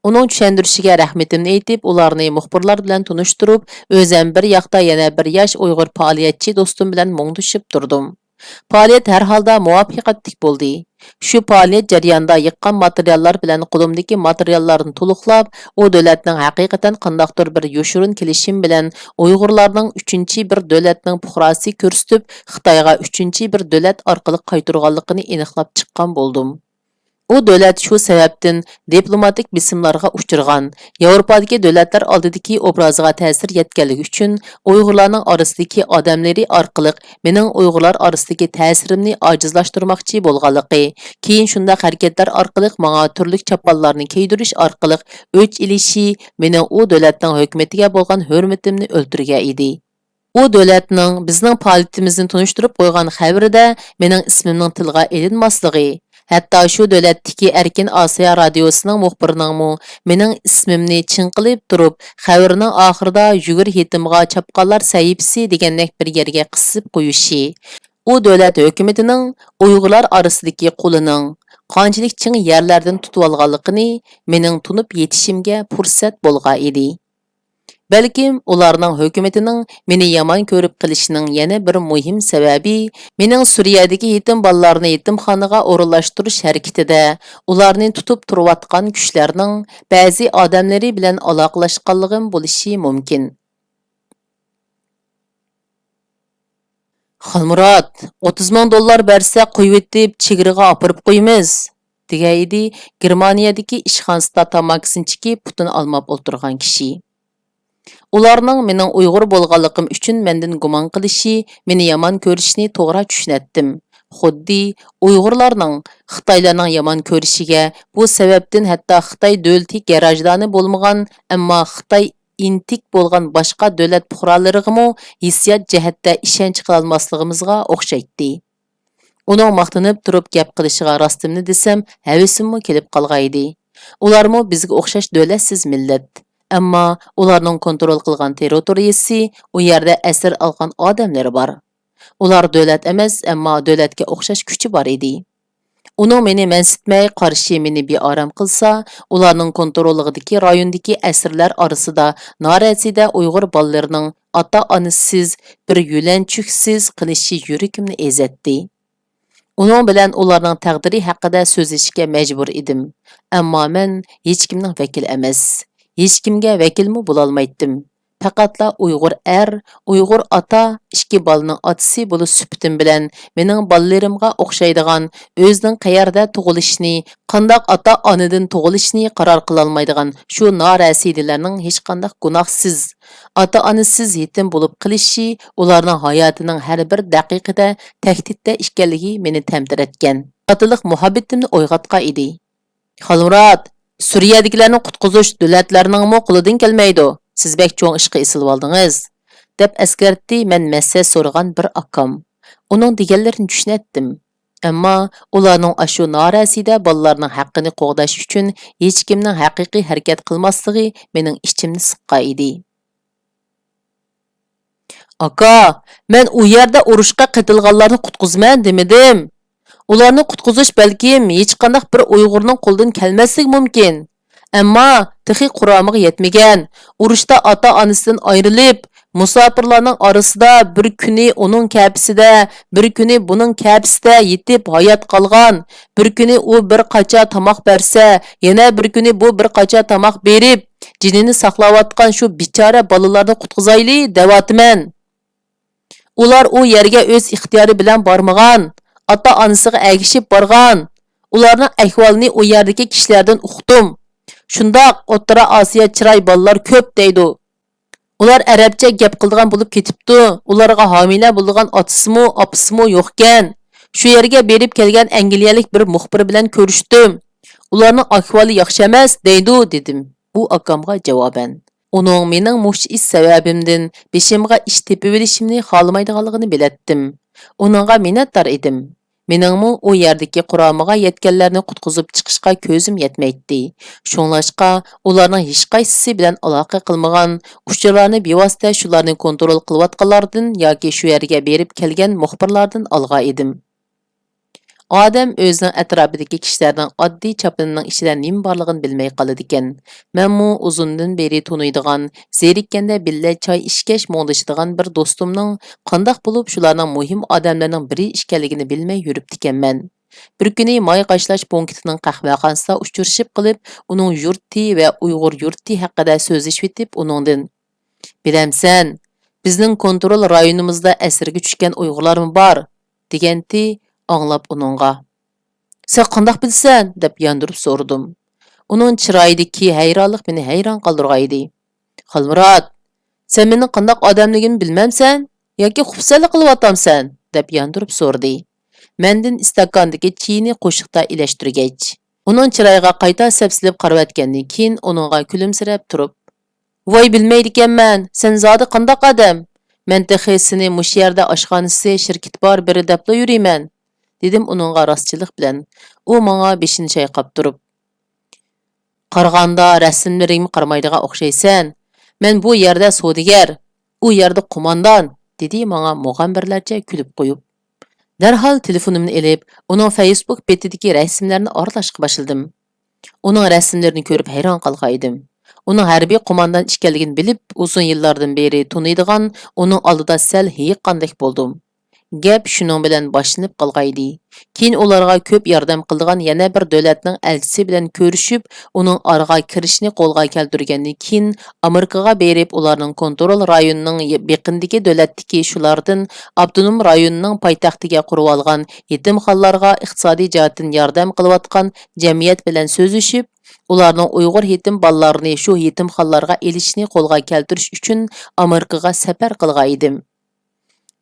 ئۇنىڭ چۈشەندۈرۈشىگە رەھمىتىمنى ئېيتىپ، ئۇلارنى مۇخبىرلار بىلەن تونۇشتۇرۇپ، ئۆزەم بىر ياقتا يەنە بىر ياش ئۇيغۇر پائالىيەتچى دوستۇم بىلەن مۇڭدىشىپ تۇردۇم. پائالىيەت ھەر ھالدا مۇۋەپپەقىيەتلىك بولدى. شۇ پائالىيەت جەريانىدا يىغقان ماتېرىياللار بىلەن قولۇمدىكى ماتېرىياللارنى تولۇقلاپ، ئۇ دۆلەتنىڭ ھەقىقەتەن قانداقتۇر بىر يوشۇرۇن كېلىشىم بىلەن ئۇيغۇرلارنىڭ ئۈچىنچى بىر دۆلەتنىڭ پۇقراسى كۆرسىتىپ، خىتايغا ئۈچىنچى بىر دۆلەت ئارقىلىق قايتۇرغانلىقىنى ئېنىقلاپ چىققان بولدۇم. ئۇ دۆلەت شۇ سەۋەبتىن دىپلوماتىك بېسىملارغا ئۇچرىغان، ياۋروپادىكى دۆلەتلەر ئالدىدىكى ئوبرازىغا تەسىر يەتكەنلىكى ئۈچۈن ئۇيغۇرلارنىڭ ئارىسىدىكى ئادەملىرى ئارقىلىق مېنىڭ ئۇيغۇرلار ئارىسىدىكى تەسىرىمنى ئاجىزلاشتۇرماقچى بولغانلىقى، كېيىن شۇنداق ھەرىكەتلەر ئارقىلىق ماڭا تۈرلۈك چاپانلارنى كىيدۈرۈش ئارقىلىق ئۆچ ئېلىشى مېنىڭ ئۇ دۆلەتنىڭ ھۆكۈمىتىگە بولغان ھۆرمىتىمنى ئۆلتۈرگەن ئىدى. ئۇ دۆلەتنىڭ بىزنىڭ پائالىيىتىمىزنى تونۇشتۇرۇپ قويغان خەۋىرىدە مېنىڭ ئىسمىمنىڭ تىلغا ئېلىنماسلىقى، ھەتتا شۇ دۆلەتتىكى ئەركىن ئاسىيا رادىيوسىنىڭ مۇخبىرىنىڭمۇ مېنىڭ ئىسمىمنى چىڭقىلىپ تۇرۇپ، خەۋىرىنىڭ ئاخىرىدا يۈگۈر ھېيتىمغا چاپقانلار سەھىپىسى دېگەندەك بىر يەرگە قىسىپ قويۇشى، ئۇ دۆلەت ھۆكۈمىتىنىڭ ئۇيغۇرلار ئارىسىدىكى قولىنىڭ قانچىلىك چىڭ يەرلەردىن تۇتۇۋالغانلىقىنى مېنىڭ تونۇپ يېتىشىمگە پۇرسەت بولغان ئىدى. بەلكىم ئۇلارنىڭ ھۆكۈمىتىنىڭ مېنى يامان كۆرۈپ قېلىشىنىڭ يەنە بىر مۇھىم سەۋەبى، مېنىڭ سۈرىيەدىكى يېتىم بالىلارنى يېتىمخانىغا ئورۇنلاشتۇرۇش ھەرىكىتىدە ئۇلارنى تۇتۇپ تۇرۇۋاتقان كۈچلەرنىڭ بەزى ئادەملىرى بىلەن ئالاقىلەشكەنلىكىم بولۇشى مۇمكىن. «خالمۇرات، ئوتتۇز مىڭ دوللار بەرسە قويۇۋېتىپ چېگرىغا ئاپىرىپ قويىمىز» دېگەن ئىدى گېرمانىيەدىكى ئىشخانىسىدا تاماكىسىنى چېكىپ پۇتىنى ئالماپ ئولتۇرغان كىشى. ئۇلارنىڭ مېنىڭ ئۇيغۇر بولغانلىقىم ئۈچۈن مەندىن گۇمان قىلىشى، مېنى يامان كۆرۈشىنى توغرا چۈشىنەتتىم. خۇددى ئۇيغۇرلارنىڭ خىتايلارنىڭ يامان كۆرۈشىگە، بۇ سەۋەبتىن ھەتتا خىتاي دۆلىتى گاراژدانى بولمىغان، ئەمما خىتاي ئىنتىك بولغان باشقا دۆلەت پۇقرالىرىغىمۇ ھېسسىيات جەھەتتە ئىشەنچ قىلالماسلىقىمىزغا ئوخشايتتى. ئۇنىڭ ماختىنىپ تۇرۇپ گەپ قىلىشىغا راستىمنى دېسەم، ھەۋىسىممۇ كېلىپ قالغانىدى. ئۇلارمۇ بىزگە ئوخشاش دۆلەتسىز مىللەت. ئەمما ئۇلارنىڭ كونترول قىلغان تېررىتورىيىسى، ئۇ يەردە ئەسىر ئالغان ئادەملىرى بار. ئۇلار دۆلەت ئەمەس، ئەمما دۆلەتكە ئوخشاش كۈچى بار ئىدى. ئۇنىڭ مېنى مەنسىتمەي قارىشى مېنى بىئارام قىلسا، ئۇلارنىڭ كونتروللۇقىدىكى رايوندىكى ئەسىرلەر ئارىسىدا نارەسىدە ئۇيغۇر بالىلىرىنىڭ ئاتا-ئانىسىز، بىر يۆلەنچۈكسىز قېلىشى يۈرىكىمنى ئېزەتتى. ئۇنىڭ بىلەن ئۇلارنىڭ تەقدىرى ھەققىدە سۆزلىشىشكە مەجبۇر ئىدىم. ئەمما مەن ھېچكىمنىڭ ۋەكىلى ئەمەس. ھېچكىمگە ۋەكىلمۇ بولالمايتتىم. پەقەتلا ئۇيغۇر ئەر، ئۇيغۇر ئاتا، ئىككى بالىنىڭ ئاتىسى بولۇش سۈپىتىم بىلەن مېنىڭ بالىلىرىمغا ئوخشايدىغان، ئۆزىنىڭ قەيەردە تۇغۇلۇشىنى، قانداق ئاتا-ئانىدىن تۇغۇلۇشىنى قارار قىلالمايدىغان شۇ نارەسىدىلەرنىڭ ھېچقانداق گۇناھسىز، ئاتا-ئانىسىز يېتىم بولۇپ قېلىشى ئۇلارنىڭ ھاياتىنىڭ ھەر بىر دەقىقىدە تەھدىتتە ئىكەنلىكى مېنى تەمتىرەتكەن، ئاتىلىق مۇھەببىتىمنى ئويغاتقان ئىدى. «خالمۇرات، سۈرىيەدىكىلەرنى قۇتقۇزۇش دۆلەتلەرنىڭمۇ قولىدىن كەلمەيدۇ، سىز بەك چوڭ ئىشقا ئېسىلىۋالدىڭىز» دەپ ئەسكەرتتى مەن مەسلىھەت سورىغان بىر ئاكام. ئۇنىڭ دېگەنلىرىنى چۈشىنەتتىم. ئەمما ئۇلارنىڭ ئاشۇ نارەسىدە بالىلارنىڭ ھەققىنى قوغداش ئۈچۈن ھېچكىمنىڭ ھەقىقىي ھەرىكەت قىلماسلىقى مېنىڭ ئىچىمنى سىققان ئىدى. «ئاكا، مەن ئۇ يەردە ئۇرۇشقا قېتىلغانلارنى قۇتقۇزىمەن دېمىدىم. ئۇلارنى قۇتقۇزۇش بەلكىم ھېچقانداق بىر ئۇيغۇرنىڭ قولىدىن كەلمەسلىكى مۇمكىن. ئەمما تېخى قۇرامىغا يەتمىگەن، ئۇرۇشتا ئاتا-ئانىسىدىن ئايرىلىپ، مۇساپىرلارنىڭ ئارىسىدا بىر كۈنى ئۇنىڭ كەپىسىدە، بىر كۈنى بۇنىڭ كەپىسىدە يېتىپ ھايات قالغان، بىر كۈنى ئۇ بىر قاچا تاماق بەرسە، يەنە بىر كۈنى بۇ بىر قاچا تاماق بېرىپ، جېنىنى ساقلاۋاتقان شۇ بىچارە بالىلارنى قۇتقۇزايلى دەۋاتىمەن. ئۇلار ئۇ يەرگە ئۆز ئىختىيارى بىلەن بارمىغان، ئاتا-ئانىسىغا ئەگىشىپ بارغان. ئۇلارنىڭ ئەھۋالىنى ئۇ يەردىكى كىشىلەردىن ئۇقتۇم. شۇنداق ئوتتۇرا ئاسىيا چىراي بالىلار كۆپ دەيدۇ. ئۇلار ئەرەبچە گەپ قىلىدىغان بولۇپ كېتىپتۇ. ئۇلارغا ھامىلە بولىدىغان ئاتىسىمۇ، ئاپىسىمۇ يوقكەن. شۇ يەرگە بېرىپ كەلگەن ئەنگلىيەلىك بىر مۇخبىر بىلەن كۆرۈشتۈم. ئۇلارنىڭ ئەھۋالى ياخشى ئەمەس دەيدۇ، دېدىم ئۇ ئاكامغا جاۋابەن. ئۇنىڭ مېنىڭ مۇشۇ ئىش سەۋەبىمدىن بېشىمغا ئىش تېپىۋېلىشىمنى خالىمايدىغانلىقىنى بىلەتتىم. ئۇنىڭغا مىننەتدار ئىدىم. مېنىڭمۇ ئۇ يەردىكى قۇرامىغا يەتكەنلەرنى قۇتقۇزۇپ چىقىشقا كۆزۈم يەتمەيتتى. شۇڭلاشقا، ئۇلارنىڭ ھېچقايسىسى بىلەن ئالاقە قىلمىغان، ئۇچۇرلارنى بىۋاسىتە شۇلارنى كونترول قىلىۋاتقانلاردىن ياكى شۇ يەرگە بېرىپ كەلگەن مۇخبىرلاردىن ئالغان ئىدىم. ئادەم ئۆزىنىڭ ئەتراپىدىكى كىشىلەرنىڭ ئاددىي چاپىنىنىڭ ئىچىدە نېمە بارلىقىنى بىلمەي قالىدىكەن. مەنمۇ ئۇزۇندىن بېرى تونۇيدىغان، زېرىككەندە بىللە چاي ئىچكەچ مۇڭدىشىدىغان بىر دوستۇمنىڭ قانداق بولۇپ شۇلارنىڭ مۇھىم ئادەملەرنىڭ بىرى ئىكەنلىكىنى بىلمەي يۈرۈپتىكەنمەن. بىر كۈنى ماي قاشلاش پونكىتىنىڭ قەھۋەخانىسىدا ئۇچرىشىپ قېلىپ، ئۇنىڭ يۇرتى ۋە ئۇيغۇر يۇرتى ھەققىدە سۆزلىشىۋېتىپ ئۇنىڭدىن، «بىلەمسەن، بىزنىڭ كونترول رايونىمىزدا ئەسىرگە چۈشكەن ئۇيغۇرلارمۇ بار» دېگەنتى ئاڭلاپ ئۇنىڭغا. «سەن قانداق بىلىسەن؟» دەپ ياندۇرۇپ سورىدىم. ئۇنىڭ چىرايىدىكى ھەيرانلىق مېنى ھەيران قالدۇرغانىدى. «خالمۇرات، سەن مېنىڭ قانداق ئادەملىكىمنى بىلمەمسەن؟ ياكى خۇپسەنلىك قىلىۋاتامسەن؟» دەپ ياندۇرۇپ سورىدى، مەندىن ئىستاكاندىكى چېيىنى قوشۇقتا ئېلەشتۈرگەچ. ئۇنىڭ چىرايىغا قايتا سەپسېلىپ قاراۋەتكەندىن كېيىن، ئۇنىڭغا كۈلۈمسىرەپ تۇرۇپ، «ۋاي، بىلمەيدىكەنمەن، سەن زادى قانداق ئادەم؟ مەن تېخى سېنى مۇشۇ يەردە ئاشخانىسى، شىركىتى بار بىرى دەپلا يۈرىمەن»، دېدىم ئۇنىڭغا راستچىللىق بىلەن. ئۇ ماڭا بېشىنى چايقاپ تۇرۇپ، «قارىغاندا رەسىملىرىڭگە قارىمايدىغان ئوخشايسەن. مەن بۇ يەردە سودىگەر، ئۇ يەردە قوماندان»، دېدى ماڭا مۇغەمبىرلەرچە كۈلۈپ قويۇپ. دەرھال تېلېفونۇمنى ئېلىپ، ئۇنىڭ فەيسبۇك بېتىدىكى رەسىملەرنى ئارىلاشقا باشلىدىم. ئۇنىڭ رەسىملىرىنى كۆرۈپ ھەيران قالغانىدىم. ئۇنىڭ ھەربىي قوماندان ئىكەنلىكىنى بىلىپ، ئۇزۇن يىللاردىن بېرى تونۇيدىغان، ئۇنىڭ ئالدىدا سەل ھېيىققاندەك بولدۇم. گەپ شۇنىڭ بىلەن باشلىنىپ قالغانىدى. كېيىن ئۇلارغا كۆپ ياردەم قىلىدىغان يەنە بىر دۆلەتنىڭ ئەلچىسى بىلەن كۆرۈشۈپ، ئۇنىڭ ئارىغا كىرىشىنى قولغا كەلتۈرگەندىن كېيىن، ئامېرىكىغا بېرىپ، ئۇلارنىڭ كونترول رايونىنىڭ يېقىندىكى دۆلەتتىكى شۇلاردىن ئاپتونوم رايوننىڭ پايتەختىگە قۇرۇۋالغان يېتىمخانىلارغا ئىقتىسادىي جەھەتتىن ياردەم قىلىۋاتقان جەمئىيەت بىلەن سۆزلىشىپ، ئۇلارنىڭ ئۇيغۇر يېتىم بالىلارنى شۇ يېتىمخانىلارغا ئېلىشنى قولغا كەلتۈرۈش ئۈچۈن ئامېرىكىغا سەپەر قىلغانىدىم.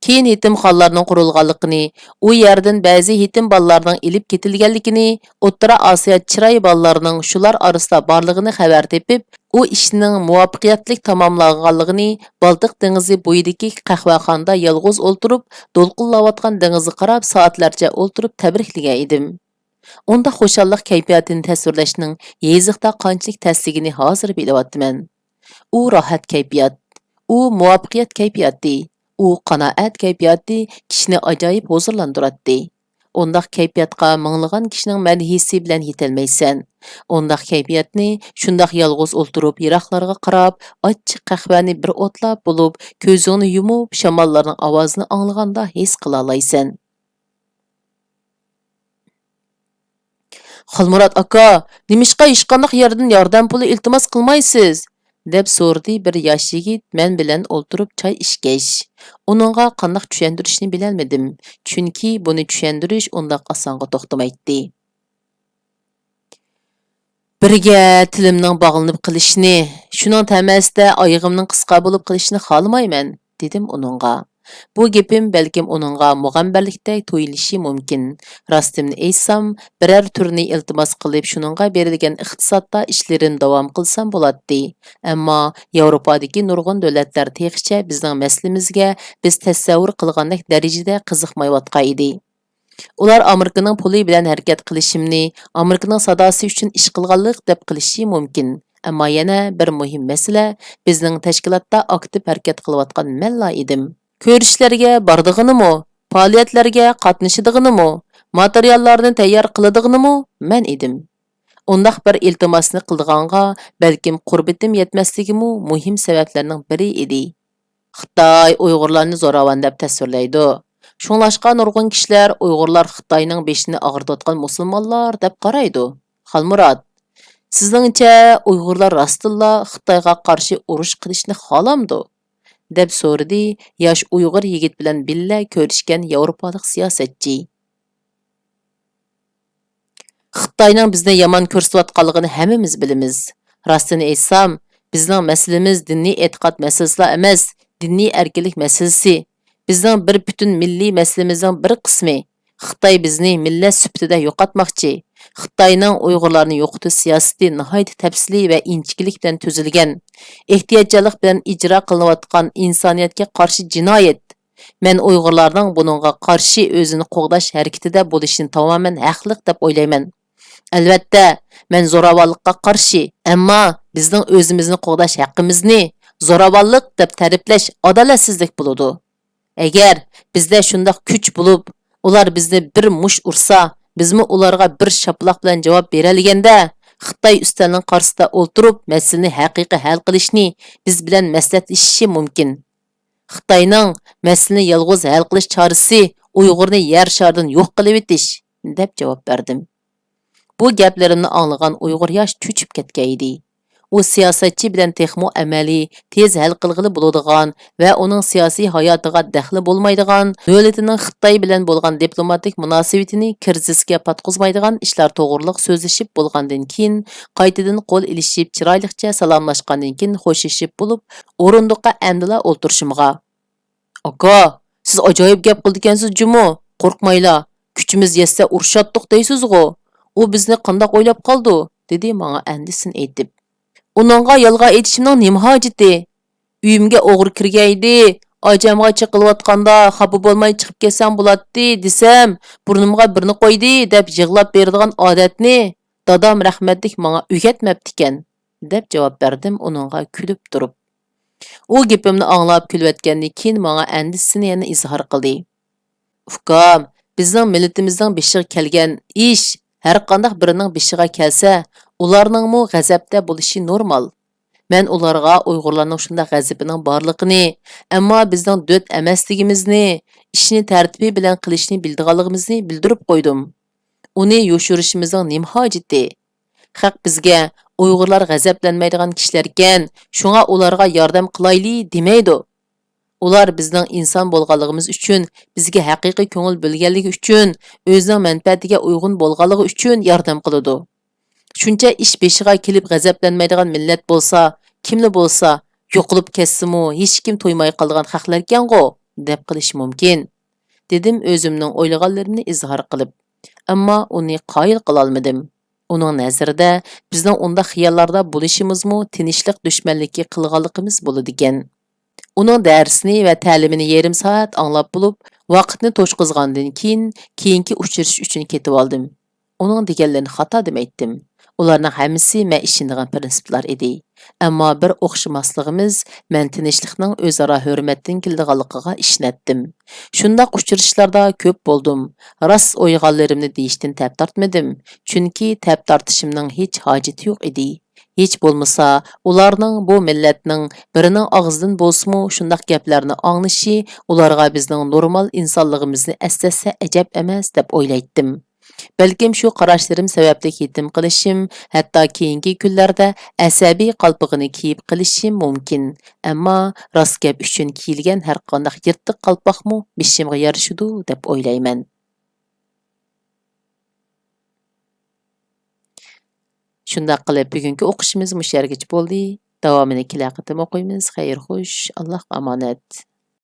كېيىن يېتىمخانىلارنىڭ قۇرۇلغانلىقىنى، ئۇ يەردىن بەزى يېتىم بالىلارنىڭ ئېلىپ كېتىلگەنلىكىنى، ئوتتۇرا ئاسىيا چىراي بالىلارنىڭ شۇلار ئارىسىدا بارلىقىنى خەۋەر تېپىپ، ئۇ ئىشنىڭ مۇۋەپپەقىيەتلىك تاماملانغانلىقىنى بالتىق دېڭىزى بويىدىكى قەھۋەخانىدا يالغۇز ئولتۇرۇپ، دولقۇنلاۋاتقان دېڭىزغا قاراپ سائەتلەرچە ئولتۇرۇپ تەبرىكلىگەن ئىدىم. ئۇنداق خۇشاللىق كەيپىياتىنى تەسۋىرلەشنىڭ يېزىقتا قانچىلىك تەسلىكىنى ھازىر بىلىۋاتىمەن. ئۇ راھەت كەيپىيات، ئۇ مۇۋەپپەقىيەت كەيپىياتى، ئۇ قانائەت كەيپىياتى كىشىنى ئاجايىپ ھۇزۇرلاندۇراتتى. ئۇنداق كەيپىياتقا مىڭلىغان كىشىنىڭ مەدھىيىسى بىلەن يېتەلمەيسەن. ئۇنداق كەيپىياتنى شۇنداق يالغۇز ئولتۇرۇپ، يىراقلارغا قاراپ، ئاچچىق قەھۋەنى بىر ئوتلاپ بولۇپ، كۆزۈڭنى يۇمۇپ، شاماللارنىڭ ئاۋازىنى ئاڭلىغاندا ھېس قىلالايسەن. «خالمۇرات ئاكا، نېمىشقا ھېچقانداق يەردىن ياردەم پۇلى ئىلتىماس قىلمايسىز؟» دەپ سورىدى بىر ياش يىگىت مەن بىلەن ئولتۇرۇپ چاي ئىچكەچ. ئۇنىڭغا قانداق چۈشەندۈرۈشنى بىلەلمىدىم، چۈنكى بۇنى چۈشەندۈرۈش ئۇنداق ئاسانغا توختىمايتتى. «بىرىگە تىلىمنىڭ باغلىنىپ قېلىشىنى، شۇنىڭ تەمەسىدە ئايىغىمنىڭ قىسقا بولۇپ قېلىشىنى خالىمايمەن»، دېدىم ئۇنىڭغا. بۇ گېپىم بەلكىم ئۇنىڭغا مۇغەمبەرلىكتەك تۇيۇلۇشى مۇمكىن. راستىمنى ئېيتسام، بىرەر تۈرنى ئىلتىماس قىلىپ، شۇنىڭغا بېرىلگەن ئىقتىسادتا ئىشلىرىنى داۋام قىلسام بولاتتى. ئەمما ياۋروپادىكى نۇرغۇن دۆلەتلەر تېخىچە بىزنىڭ مەسىلىمىزگە بىز تەسەۋۋۇر قىلغاندەك دەرىجىدە قىزىقمايۋاتقان ئىدى. ئۇلار ئامېرىكىنىڭ پۇلى بىلەن ھەرىكەت قىلىشىمنى ئامېرىكىنىڭ ساداسى ئۈچۈن ئىش قىلغانلىق دەپ قىلىشى مۇمكىن. ئەمما يەنە بىر مۇھىم مەسىلە، بىزنىڭ تەشكىلاتتا ئاكتىپ ھەرىكەت قىلىۋاتقان مەنلا ئىدىم. كۆرۈشلەرگە بارىدىغىنىمۇ، پائالىيەتلەرگە قاتنىشىدىغىنىمۇ، ماتېرىياللارنى تەييار قىلىدىغىنىمۇ مەن ئىدىم. ئۇنداق بىر ئىلتىماسنى قىلىدىغانغا بەلكىم قۇربىتىم يەتمەسلىكىمۇ مۇھىم سەۋەبلەرنىڭ بىرى ئىدى. خىتاي ئۇيغۇرلارنى زوراۋان دەپ تەسۋىرلەيدۇ. شۇڭلاشقا نۇرغۇن كىشىلەر ئۇيغۇرلار خىتاينىڭ بېشىنى ئاغرىتىۋاتقان مۇسۇلمانلار دەپ قارايدۇ. خالمۇرات، سىزنىڭچە ئۇيغۇرلار راستتىنلا خىتايغا قارشى ئۇرۇش قىلىشنى خالامدۇ؟ دەپ سورىدى ياش ئۇيغۇر يىگىت بىلەن بىللە كۆرۈشكەن ياۋروپالىق سىياسەتچى. خىتاينىڭ بىزنى يامان كۆرسىتىۋاتقانلىقىنى ھەممىمىز بىلىمىز. راستىنى ئېيتسام، بىزنىڭ مەسىلىمىز دىنىي ئېتىقاد مەسىلىسىلا ئەمەس، دىنىي ئەركىنلىك مەسىلىسى. بىزنىڭ بىر پۈتۈن مىللىي مەسىلىمىزنىڭ بىر قىسمى. خىتاي بىزنى مىللەت سۈپىتىدە يوقاتماقچى. خىتاينىڭ ئۇيغۇرلارنى يوقىتىش سىياسىتى ناھايىتى تەپسىلىي ۋە ئىنچىكىلىك بىلەن تۈزۈلگەن. ئېھتىياتچانلىق بىلەن ئىجرا قىلىنىۋاتقان ئىنسانىيەتكە قارشى جىنايەت. مەن ئۇيغۇرلارنىڭ بۇنىڭغا قارشى ئۆزىنى قوغداش ھەرىكىتىدە بولۇشىنى تامامەن ھەقلىق دەپ ئويلايمەن. ئەلۋەتتە، مەن زوراۋانلىققا قارشى، ئەمما بىزنىڭ ئۆزىمىزنى قوغداش ھەققىمىزنى زوراۋانلىق دەپ تەرىپلەش ئادالەتسىزلىك بولىدۇ. ئەگەر بىزدە شۇنداق كۈچ بولۇپ، ئۇلار بىزنى بىر مۇشت ئۇرسا، بىزمۇ ئۇلارغا بىر شاپىلاق بىلەن جاۋاب بېرەلىگەندە، خىتاي ئۈستەلنىڭ قارشىسىدا ئولتۇرۇپ مەسىلىنى ھەقىقىي ھەل قىلىشنى بىز بىلەن مەسلىھەتلىشىشى مۇمكىن. خىتاينىڭ مەسىلىنى يالغۇز ھەل قىلىش چارىسى ئۇيغۇرنى يەر شارىدىن يوق قىلىۋېتىش، دەپ جاۋاب بەردىم. بۇ گەپلىرىمنى ئاڭلىغان ئۇيغۇر ياش چۆچۈپ كەتكەن ئىدى. ئۇ سىياسەتچى بىلەن تېخىمۇ ئەمەلىي، تېز ھەل قىلغىلى بولىدىغان ۋە ئۇنىڭ سىياسىي ھاياتىغا دەخلى بولمايدىغان، دۆلىتىنىڭ خىتاي بىلەن بولغان دىپلوماتىك مۇناسىۋىتىنى كىرىزىسكە پاتقۇزمايدىغان ئىشلار توغرىلىق سۆزلىشىپ بولغاندىن كېيىن، قايتىدىن قول ئېلىشىپ، چىرايلىقچە سالاملاشقاندىن كېيىن خوشلىشىپ بولۇپ، ئورۇندۇققا ئەمدىلا ئولتۇرۇشۇمغا، «ئاكا، سىز ئاجايىپ گەپ قىلىدىكەنسىز جۇمۇ، قورقمايلا، كۈچىمىز يەتسە ئۇرۇشاتتۇق دەيسىزغۇ؟ ئۇ بىزنى قانداق ئويلاپ قالىدۇ؟» دېدى ماڭا ئەندىسىنى ئېيتىپ. «ئۇنىڭغا يالغان ئېيتىشىمنىڭ نېمە ھاجىتى؟ ئۆيۈمگە ئوغرى كىرگەيدى، ئاچامغا چېقىلىۋاتقاندا خاپا بولماي چىقىپ كەتسەڭ بولاتتى دېسەم، بۇرنۇمغا بىرنى قويدى دەپ يىغلاپ بېرىدىغان ئادەتنى دادام رەھمەتلىك ماڭا ئۆگەتمەپتىكەن» دەپ جاۋاب بەردىم ئۇنىڭغا كۈلۈپ تۇرۇپ. ئۇ گېپىمنى ئاڭلاپ كۈلۈۋەتكەندىن كېيىن ماڭا ئەندىشىسىنى يەنە ئىزھار قىلدى. «ئۇكام، بىزنىڭ مىللىتىمىزنىڭ بېشىغا كەلگەن ئىش ھەرقانداق بىرىنىڭ بېشىغا كەلسە، ئۇلارنىڭمۇ غەزەپتە بولۇشى نورمال. مەن ئۇلارغا ئۇيغۇرلارنىڭ شۇنداق غەزىپىنىڭ بارلىقىنى، ئەمما بىزنىڭ دۆت ئەمەسلىكىمىزنى، ئىشنى تەرتىپى بىلەن قىلىشنى بىلىدىغانلىقىمىزنى بىلدۈرۈپ قويدۇم. ئۇنى يوشۇرۇشىمىزنىڭ نېمە ھاجىتى؟ خەق بىزگە، ئۇيغۇرلار غەزەپلەنمەيدىغان كىشىلەركەن، شۇڭا ئۇلارغا ياردەم قىلايلى دېمەيدۇ. ئۇلار بىزنىڭ ئىنسان بولغانلىقىمىز ئۈچۈن، بىزگە ھەقىقىي كۆڭۈل بۆلگەنلىكى ئۈچۈن، ئۆزىنىڭ مەنپەئەتىگە ئۇيغۇن بولغانلىقى ئۈچۈن ياردەم قىلىدۇ. شۇنچە ئىش بېشىغا كېلىپ غەزەپلەنمەيدىغان مىللەت بولسا، كىملا بولسا، يوقىلىپ كەتسىمۇ ھېچكىم تويماي قالىدىغان خەقلەركەنغۇ، دەپ قېلىشى مۇمكىن» دېدىم ئۆزۈمنىڭ ئويلىغانلىرىمنى ئىزھار قىلىپ. ئەمما ئۇنى قايىل قىلالمىدىم. ئۇنىڭ نەزىرىدە بىزنىڭ ئۇنداق خىياللاردا بولۇشىمىزمۇ تىنچلىق دۈشمەنلىكى قىلغانلىقىمىز بولىدىكەن. ئۇنىڭ دەرسىنى ۋە تەلىمىنى يېرىم سائەت ئاڭلاپ بولۇپ، ۋاقىتنى توشقۇزغاندىن كېيىن، كېيىنكى ئۇچرىشىش ئۈچۈن كېتىۋالدىم. ئۇنىڭ دېگەنلىرىنى خاتا دېمەيتتىم. ئۇلارنىڭ ھەممىسى مەن ئىشىنىدىغان پىرىنسىپلار ئىدى. ئەمما بىر ئوخشىماسلىقىمىز، مەن تىنچلىقنىڭ ئۆزئارا ھۆرمەتتىن كېلىدىغانلىقىغا ئىشىنەتتىم. شۇنداق ئۇچرىشىشلاردا كۆپ بولدۇم. راست ئويغانلىرىمنى دېيىشتىن تەپ تارتمىدىم، چۈنكى تەپ تارتىشىمنىڭ ھېچ ھاجىتى يوق ئىدى. ھېچ بولمىسا، ئۇلارنىڭ، بۇ مىللەتنىڭ بىرىنىڭ ئاغزىدىن بولسىمۇ شۇنداق گەپلەرنى ئاڭلىشى ئۇلارغا بىزنىڭ نورمال ئىنسانلىقىمىزنى ئەسلەتسە ئەجەب ئەمەس، دەپ ئويلايتتىم. بەلكىم شۇ قاراشلىرىم سەۋەبلىك يېتىم قېلىشىم، ھەتتا كېيىنكى كۈنلەردە ئەسەبىي قالپىقىنى كىيىپ قېلىشىم مۇمكىن. ئەمما راست گەپ ئۈچۈن كىيىلگەن ھەرقانداق يىرتىق قالپاقمۇ بېشىمغا يارىشىدۇ، دەپ ئويلايمەن. شۇنداق قىلىپ، بۈگۈنكى ئوقۇشىمىز مۇشۇ يەرگىچە بولدى. داۋامىنى كېلەر قېتىم ئوقۇيمىز. خەير خوش، ئاللاھقا ئامانەت.